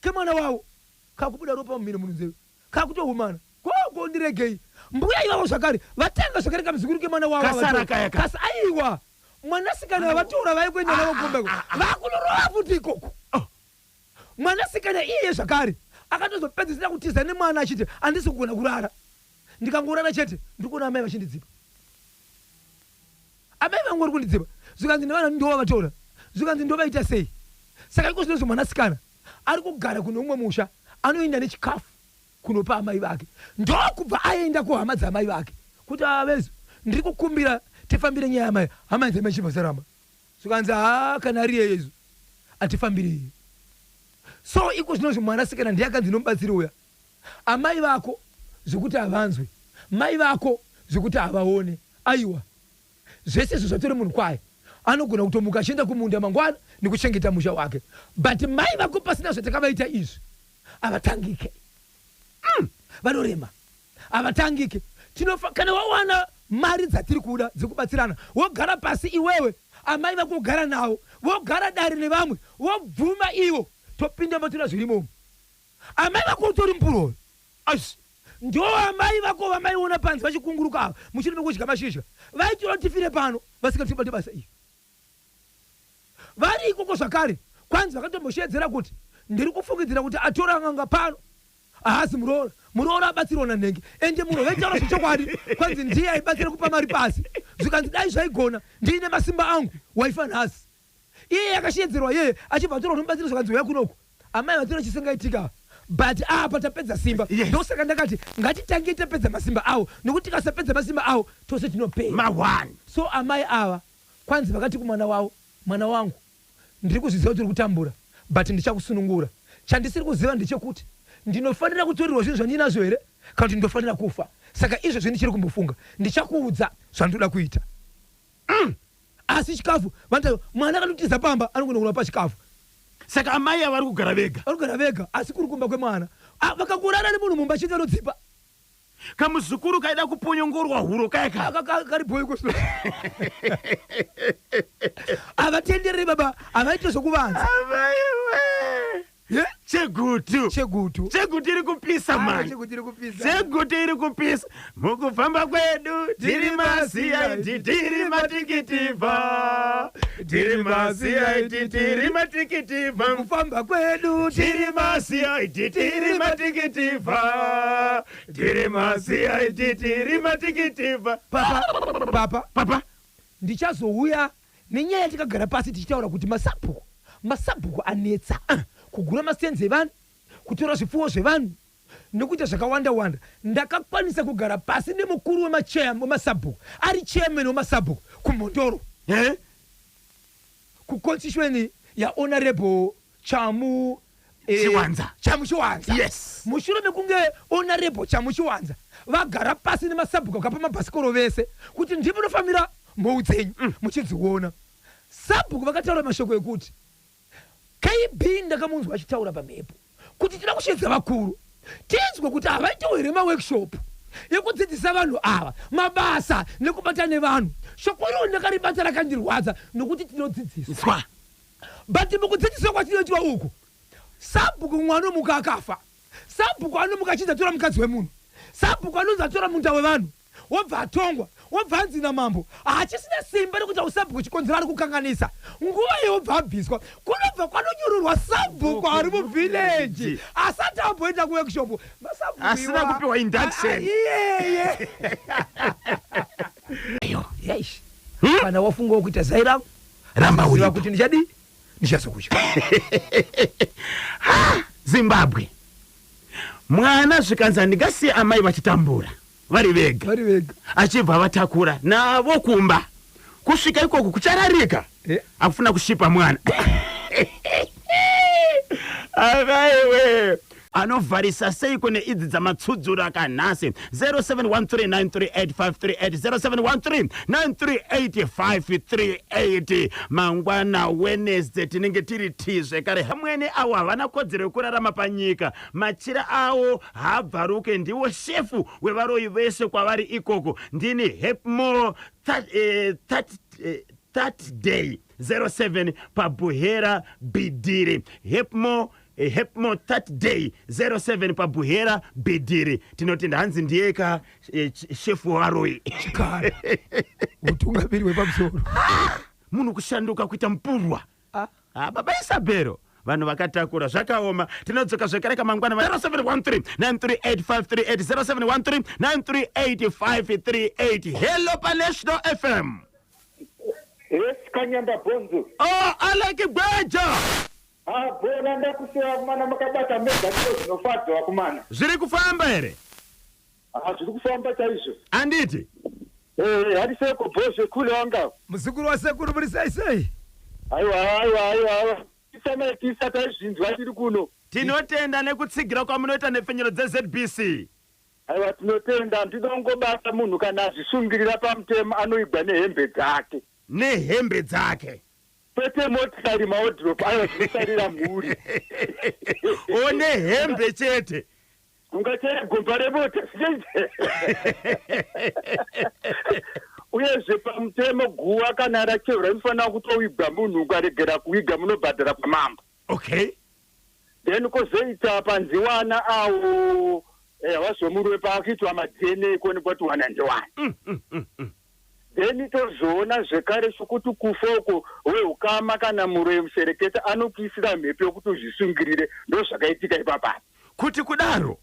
kemwana wavo kakubuda ropa mumhino, munzeve, kakutohumana, "Gogo, ndiregei." Mbuya ivavo zvakare vatanga zvakare kamuzukuru kemwana wavo Kasara avatora. kaya ka. Kasa, aiwa, mwanasikana vatora vaikuenda navo kumba iko, vakunorova futi ikoko. Mwanasikana iye zvakare akatozopedzisira kutiza nemwana achiti, "Handisi kugona kurara, ndikangorara chete ndiri kuona amai vachindidzipa, amai vangu vari kundidzipa." Zvikanzi nevana ndovavatora, zvikanzi ndovaita sei? Saka iko zvinozvo mwanasikana ari kugara kune umwe musha, anoenda nechikafu kunopa amai vake, ndokubva aenda kuhama dzamai vake kuti avezo. Ndiri kukumbira tifambire nyaya yamai. Hama dzamai chibva dzaramba. Zvikanzi haa kana ari iyeyo izvo hatifambire iye. So iko zvinozvi mwanasikana ndiye akanzi nomubatsiri uya. Amai vako zvekuti havanzwe, mai vako zvekuti havaone. Aiwa zvese izvo zvatori munhu kwaye. Anogona kutomuka achienda kumunda mangwana nekuchengeta musha wake. But mai vako pasina zvatakavaita izvi havatangike. Umm vanorema havatangike. Tinofa kana wawana mari dzatiri kuda dzekubatsirana wogara pasi iwewe amai vako wogara navo vogara dare nevamwe vobvuma ivo topinda motora zvirimo umu. Amai vako utori mupurwa uyu. Asi ndo amai vako vamaiona panze vachikunguruka ava mushure mekudya mashizha vaitora tifire pano vasingatibate basa iri. Vari ikoko zvakare kwanzi vakatomboshedzera kuti ndiri kufungidzira kuti atora n'anga pano haasi muroora muroora abatsirwa nanhenge ende munhu vaitaura zvechokwadi kwanzi ndiye aibatsira kupa mari pasi zvikanzi dai zvaigona ndiine masimba angu waifa nhasi Iye akashedzerwa iyeye achibva atorwa nomubatsiri zvakanzi huya kunoku. Amai vatora chisingaitika ava. But apa tapedza simba. Yes. Ndosaka ndakati ngatitangei tapedza masimba awo nokuti tikasapedza masimba awo tose tinopera. Ma one. So amai ava kwanzi vakati kumwana wavo, mwana wangu ndiri kuzviziva kuti uri kutambura but ndichakusunungura. Chandisiri kuziva ndechekuti ndinofanira kutorerwa zvinhu zvandinazvo here kana kuti ndinofanira kufa. Saka izvezvi ndichiri kumbofunga. Ndichakuudza zvandinoda kuita. Umm asi chikafu vanoita mwana akatotiza pamba anogona kunapa chikafu. Saka amai ava vari kugara vega. Vari kugara vega asi kuri kumba kwemwana. Ah, vakakurara nemunhu mumba chete vanodzipa. Kamuzukuru kaida kupunyungurwa huro kaya ka. Aka kari boy kuslo. Havatendereri baba, havaite zvekuvanza. Amai wee. Yeah? Chegutu. Chegutu. Chegutu iri kupisa Ah, mani. Chegutu iri kupisa. Chegutu iri kupisa. Mukufamba kwedu tiri maCID tiri matikitivha. Tiri maCID tiri matikitivha. Kufamba kwedu tiri maCID tiri matikitivha. Tiri maCID tiri matikitivha. Papa, papa, Papa. Ndichazouya Nenyaya yatakagara pasi tichitaura kuti masabhuku masabhuku anetsa kugura mastands evanhu, kutora zvipfuwo zvevanhu nekuita zvakawanda wanda. Ndakakwanisa kugara pasi nemukuru wemachair wemasabhuku ari chairman wemasabhuku kuMhondoro Eh? kuconstituency yaHonourable Chamu eh, Chiwanza. Chamu Chiwanza. Yes. Mushure mekunge Honourable Chamu Chiwanza vagara pasi nemasabhuku vakapa mabhasikoro vese kuti ndimi munofambira mhou dzenyu mm. muchidziona. Sabhuku vakataura mashoko ekuti KB ndakamunzwa achitaura pamhepo kuti tinoda kusheedza vakuru tinzwe kuti havaitiwo here maworkshop ekudzidzisa vanhu ava mabasa nekubata nevanhu. Shoko iroro ndakaribata rakandirwadza nokuti tinodzidziswa. But mukudzidziswa kwatinoitwa uku sabhuku mumwe anomuka akafa, sabhuku anomuka achinzi atora mukadzi wemunhu, sabhuku anonzi atora munda wevanhu wobva atongwa wobva anzi namambo haachisina simba rekuita usabhuku chikonzero ari kukanganisa nguva iyo wobva abviswa kunobva kwanonyururwa sabhuku ari muvhileji asati amboenda kuworkshop masabhuku Asina iwa- kupiwa induction. A- a- iyeye Eish. Kana wafungawo kuita zai rangu Ramba ziva uripo. kuti ndichadii ndichazokudya. Zimbabwe. Mwana zvikanzi handingasiye amai vachitambura vari vega. Vari vega. Achibva vatakura navo kumba. Kusvika ikoko kuchararika. Eh. Akufuna kushipa mwana. Amaiwe. Anovharisa seiko neidzi dzamatsudzura kanhasi 0713938538 0713938538 mangwana Wednesday tinenge tiri tii zvekare hamwene awo havana kodzero yekurarama panyika machira awo haabvaruke ndiwo shefu wevaroyi vese kwavari ikoko ndini Hepmore that day 07 paBuhera Bidiri Hepmore Hepmo that day 07 paBuhera Bidiri tinotenda hanzi ndiyeka shefu waroyi Chikara utungamiri hwepamusoro munhu kushanduka kuita mupurwa Ah. Ah, baba Isabero vanhu vakatakura zvakaoma tinodzoka zvekare kamangwana 0713 938 0713 938 hello paNational FM. Yes, Kanyamba Bhonzo. Oh, Aleki Gweja. Ah, bhora ndakusiya vakomana makabata mega ndizvo zvinofadza vakomana. Zviri kufamba here? Ah, zviri kufamba chaizvo. Anditi? Eh, hariseko bhozve kule wanga. Muzukuru wasekuru muri sei sei? Aiwa, aiwa, aiwa, aiwa. Tisamaitisa taizvinzwa tiri kuno. Tinotenda nekutsigira kwamunoita nhepfenyuro dzeZBC. Aiwa, tinotenda. Ndinongobata munhu kana azvisungirira pamutemo anoigwa nehembe dzake. Nehembe dzake. Kwete motikari, mawodhiropu, aiwa, zvinosarira mhuri. O, nehembe chete. Ungachere gomba remota. Uyezve pamutemo guva kana racherwa rinofanira kutoigwa munhu, ukaregera kuiga munobhadhara kwamambo. Then kwozoita panziwana awo vazomurume paakuitwa maDNA kuonekwa kuti wana ndewani. Then tozoona zvekare sokuti kufa uko weukama kana muroi musereketa anokuisira mhepo yokuti uzvisungirire, ndo zvakaitika ipapapa. Kuti kudaro?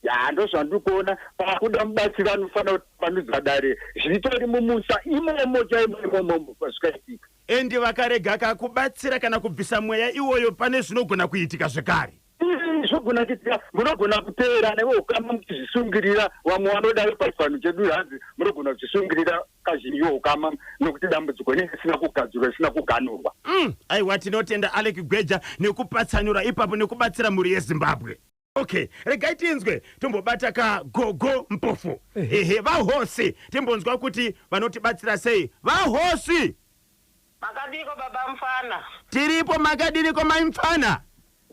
Ya, ndo zvandiri kuona. Pakuda mubatsiri anofanira kutambanudza dare, zvitori mumusha imomo chaimo imomo pazvikaitika. Endi vakarega kakubatsira kana kubvisa mweya iwoyo, pane zvinogona kuitika zvekare. Ii, zvogona kuitika, munogona kuteera neveukama muchizvisungirira. Vamwe vanoda pachivanhu chedu hanzi munogona kuzvisungirira kazhinji ukama nokuti dambudziko rinenge risina kugadzirwa, risina kuganurwa. Aiwa, tinotenda Alec Gweja nekupatsanura ipapo nekubatsira mhuri yeZimbabwe. Okay, regai tinzwe, tombobata ka Gogo Mpofu, ehe, vahosi, timbonzwa kuti vanotibatsira sei vahosi. Makadiko, baba mufana? Tiripo, makadiniko mai mufana?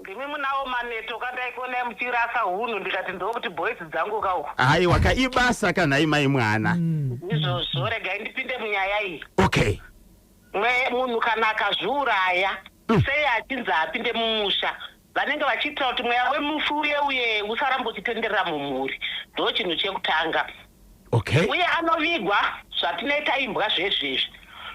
Ndimi munawo maneto kandaikuonai muchirasa hunhu, ndikati ndokuti boys dzangu kauku. Aiwa ka, ibasa kanhai mai mwana. Izvozvo, regai ndipinde munyaya iyi. Mwe munhu kana akazviuraya, sei achinzi apinde mumusha? Vanenge vachiitira kuti mweya wemufi uye uye usaramba uchitenderera mumhuri. Ndo chinhu chekutanga. Uye anovigwa zvatinoita imbwa zvezvezvi.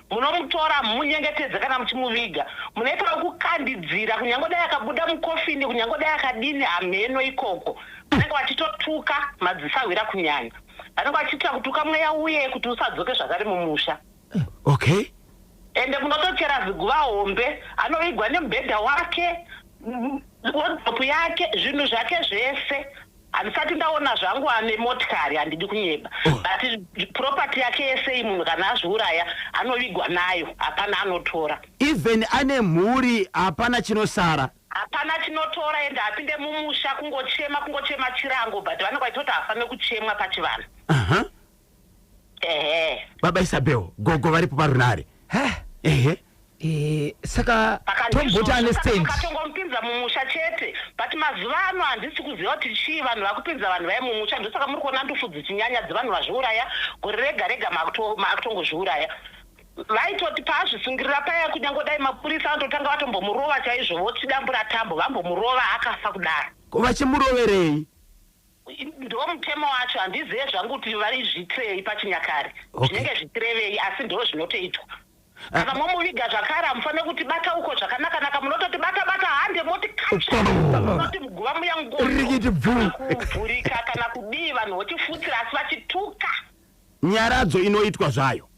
Munomutora, mumunyengetedze kana muchimuviga, munoita kukandidzira, kunyange dai akabuda mukofini, kunyange dai akadini, hamheno ikoko vanenge vachitotuka madzisahwira, kunyanya vanenge vachiitira kutuka mweya uye kuti usadzoke zvakare mumusha. Ende munotochera ziguva hombe, anovigwa nemubhedha wake, wardrobe yake, zvinhu zvake zvese. Handisati ndaona zvangu ane motikari, handidi kunyeba. But property yake yese, munhu kana azviuraya anovigwa nayo, hapana anotora. Even ane mhuri, hapana chinosara. Hapana chinotora. Ende apinde mumusha kungochema, kungochema chirango, but vanenge vachitoti haafaniri kuchemwa pachivanhu. Ehe. Baba Isabel, gogo varipo parunare. Ehe. Saka Saka tomboti ane ndizvozvo, saka stand. mukatongomupinza mumusha chete. But mazuva ano handisi kuziva kuti chii, vanhu vakupinza vanhu vai mumusha. Ndosaka muri kuona ndufu dzichinyanya dzevanhu vazviuraya gore rega rega, makutongozviuraya. Vaitoti paazvisungirira paya, kunyange dai mapurisa anototanga vatombomurova chaizvo, vochidambura tambo vambomurova akafa kudaro. Ko vachimuroverei? Ndo mutemo wacho, handizive zvangu kuti vaizvitirei pachinyakare. Zvinenge zvichirevei, asi ndo zvinotoitwa. Saka momuviga zvakare, hamufaniri kuti bata uko zvakanaka-naka, munototi bata bata hande, moti kacha, munoti muguva muya Rikiti bvu. kuvhurika kana kudii, vanhu vochifutsira asi vachituka. Nyaradzo inoitwa zvayo.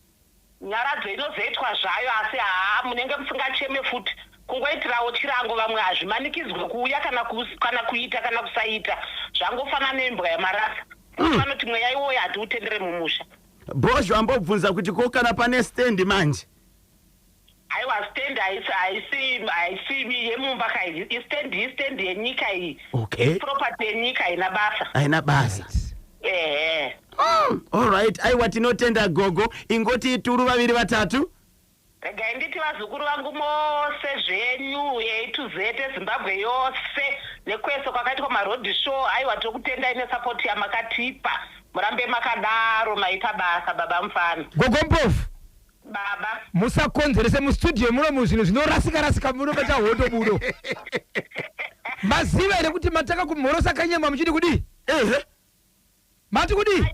Nyaradzo inozoitwa zvayo, asi haa, munenge musingacheme futi, kungoitirawo chirango. Vamwe hazvimanikidzwe kuuya kana kuita kana kusaita, zvangofanana nembwa yamarasa. Vanoti mweya iwoyo hatiutendere mumusha. Bhozho ambobvunza kuti ko kana pane stendi manje? Aiwa, stand haisi yemumba kai, istand, istand yenyika iyi. Property yenyika, haina basa. Haina basa. Ehe. Alright, aiwa, tinotenda gogo, ingoti ituru vaviri vatatu. Regai nditi vazukuru vangu mose zvenyu, A to Z, eZimbabwe yose nekwese kwakaitwa maroad show, aiwa, tokutendai nesupport yamakatipa, murambe makadaro, maita basa baba mufana. Gogo Mpofu. Baba. Musakonzerese mustudio muno, muzvinhu zvinorasika rasika muno pachahondo budo. Maziva here kuti mataka kumhorosa kanyama muchidi kudii? Ehe. Mati kudii?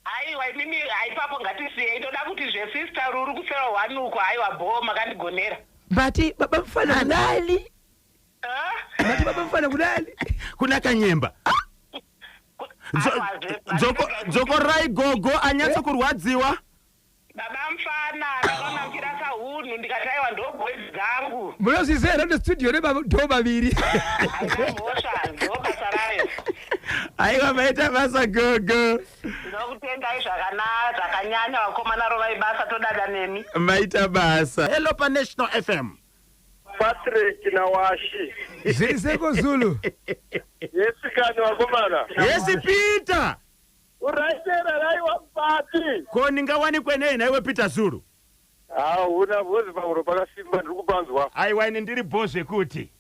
Aiwa, imimi, haipapo ngatisiyei, ndoda kuti zvesister ruri kusera one uko, aiwa, bho, makandigonera. Mati baba mufana kudali? Eh? Mati baba mufana kudali? Kuna Kanyemba. Aiwa, Dzokorai gogo anyatso kurwadziwa. Baba mufana, ndakaona muchirasa hunhu, ndikati aiwa, ndo boys dzangu. Munozviziva here kuti studio ndo vaviri? Haina mhosva, ndo basa rayo. Aiwa, maita basa gogo. Ndinokutendai zvakanaka zvakanyanya vakomana, rovai basa, todada nemi. Maita basa. Hello paNational FM. Patrick naWashi. Zviri seko Zulu. Yesikani vakomana. Yes, Peter. Uraitera raiwa pati. Ko ndingawanikwe nei naiwe Peter Zulu? Hauna vhozi pahuro pakasimba, ndiri kupanzwa. Aiwa, ini ndiri bho zvekuti.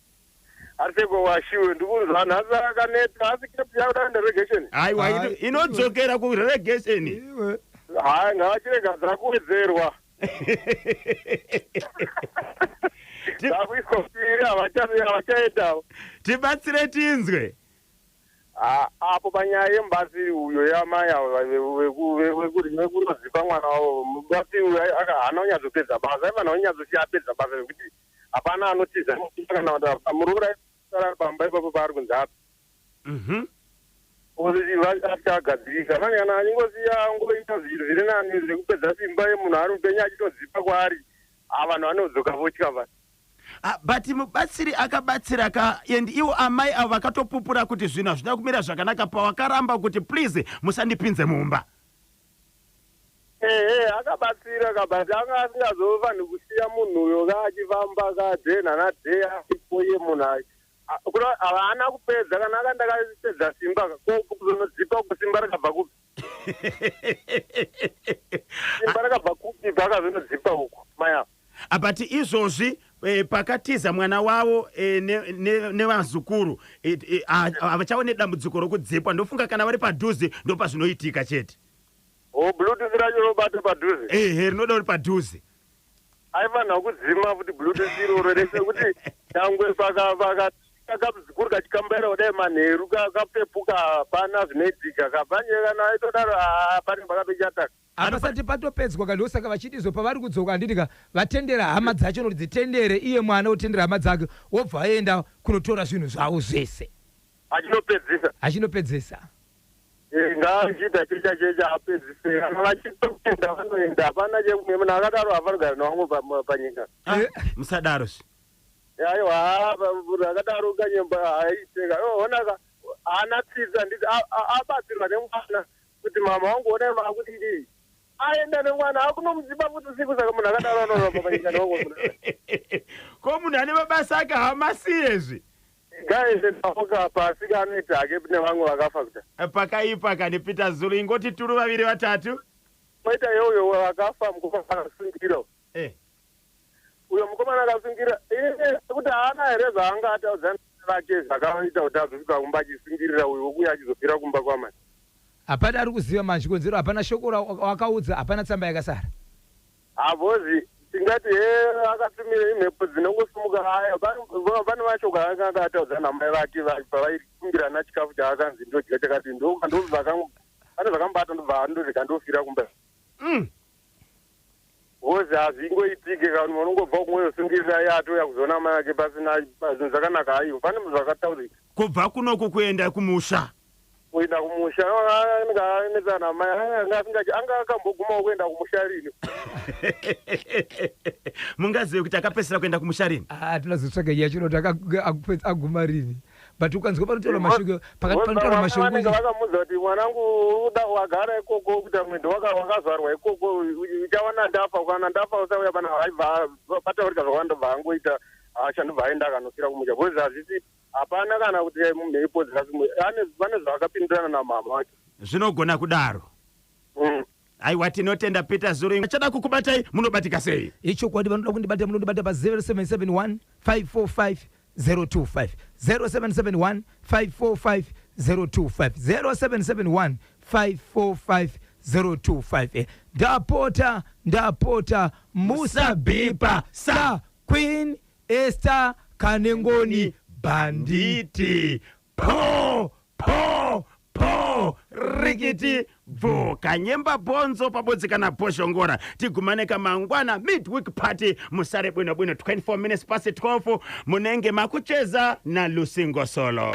Ariseko washiwe, ndikunzwa nhasi akaneta, asi CAPS yakuda kuenda relegation. Aiwa. Ai, Inodzokera kurelegation. Iwe. Hai, ngavachirega, dzakuwedzerwa. Dzakuiswa piri, havachaendawo. Tibatsire tinzwe. Apo panyaya yemubatsiri uyo yamai avo vekurozipa mwana wavo, mubatsiri uyo haana kunyatsopedza basa, aifanira kunyatsosiya apedza basa rekuti hapana anotiza kana kuti muroora ari pamba ipapo paari kunzi api. Achagadzirisa manje kana achingosiya angoita zvinhu zviri nani zvekupedza simba yemunhu ari mupenyu achitodzipa kwaari, vanhu vanodzoka votya va. Ah, but mubatsiri akabatsira ka, and ivo amai avo vakatopupura kuti zvinhu hazvina kumira zvakanaka pawakaramba kuti please musandipinze mumba. Ehe, akabatsira ka, but anga asingazofanhi kusiya munhu uyo ka achifamba kadhenha nadheya asipoye munhu ayi. Havana kupedza kana akanda akapedza simba ka, ko kuzonodzipa uko simba rakabva kupi? Simba rakabva kupi paakazonodzipa uko maya? Ah, but izvozvi pakatiza mwana wavo nevazukuru havachaone dambudziko rokudzipwa. Ndofunga kana vari padhuze ndopazvinoitika chete. O, Bluetooth racho robata padhuze? Ehe, rinoda uri padhuze. Aifanira kudzima futi Bluetooth iroro rese kuti nyangwe paka kamuzukuru kachikambaira kudai manheru kapepuka, hapana zvinoitika kapanye kana aitodaro pane pakatochata. Hapasati patopedzwa ka, ndosaka vachiti izvo pavari kudzoka, handiti ka, vatendera hama dzacho nokuti dzitendere iye mwana otendera hama dzake, wobva aenda kunotora zvinhu zvavo zvese. Achinopedzisa. Achinopedzesa. Ngaachiita checha checha apedzise, kana vachitoenda vanoenda, hapana chekumwe, munhu akadaro hafani kugara nevamwe panyika. Ah, musadaro zve. Aiwa, munhu akadaro kanyemba haaiteka. Onaka haana tsitsi, handiti abatsirwa nemwana kuti mama wangu onai maakudidii, aenda nemwana akunomudzipa futi usiku, saka munhu akadaro anoramba panyika nevamwe munhu. Ko munhu ane mabasa ake hamasiyezve. Ngaende naoka pasi kaanoita hake nevamwe vakafa kuta. Pakaipa kani Peter Zulu, ingoti turu vaviri vatatu. Moita yeuyo wakafa mukomana akasungira. Uyo mukomana akasungira kuti haana here zvaanga ataudza vake zvakaita kuti azosvika kumba achisungirira uyo wekuya achizofira kumba kwamai? Hapana ari kuziva manje chikonzero, hapana shoko wakaudza, hapana tsamba yakasara. Havozi tingati he akatumira imhepo dzinongosimuka aya, pane mashoko aanga akataudza namai vake pavaikumbirana chikafu chaakanzi ndodya chakati, pane zvakamubata, ndobva andorega ndofira kumba. Hozi hazvingoitike kana unongobva kumwe usungirira iye atouya kuzoona mai ake pasina zvinhu zvakanaka, aiwa, pane zvakataurika. Kubva kunoku kuenda kumusha. Kuenda kumusha anenge anetsana namai anga asingachi anga akambogumawo kuenda kumusha rini? Mungazive kuti akapedzisira kuenda kumusha rini? Ah, tinozotsvaga nyaya chino kuti aguma rini, but ukanzwa panotaura mashoko pakati panotaura mashoko vanenge vakamudza kuti mwanangu uda wagara ikoko kuita mwendo wakazvarwa ikoko, uchawana ndafa, kana ndafa usauya pana, aibva pataurika zvakawanda, bva angoita hasha, ndobva aenda akanofira kumusha, because hazvisi hapana kana kuti mhepo dzikasimu pane zvakapindirana namama wake. Zvinogona kudaro. Aiwa, tinotenda Peter Zulu. Achada kukubatai munobatika sei? Ichokwadi, vanoda kundibata munondibata pa 0771 545 025, 0771 545 025, 0771 545 025. Ndapota, ndapota, musabhipa sa Queen Esther Kanengoni Bhanditi. Nditi po po po rikiti bvu kanyemba bhonzo pabodzi kana bhozhongora. Tigumane kamangwana midweek party, musare bwino bwino. 24 minutes past 12 munenge makucheza naLusingo Solo.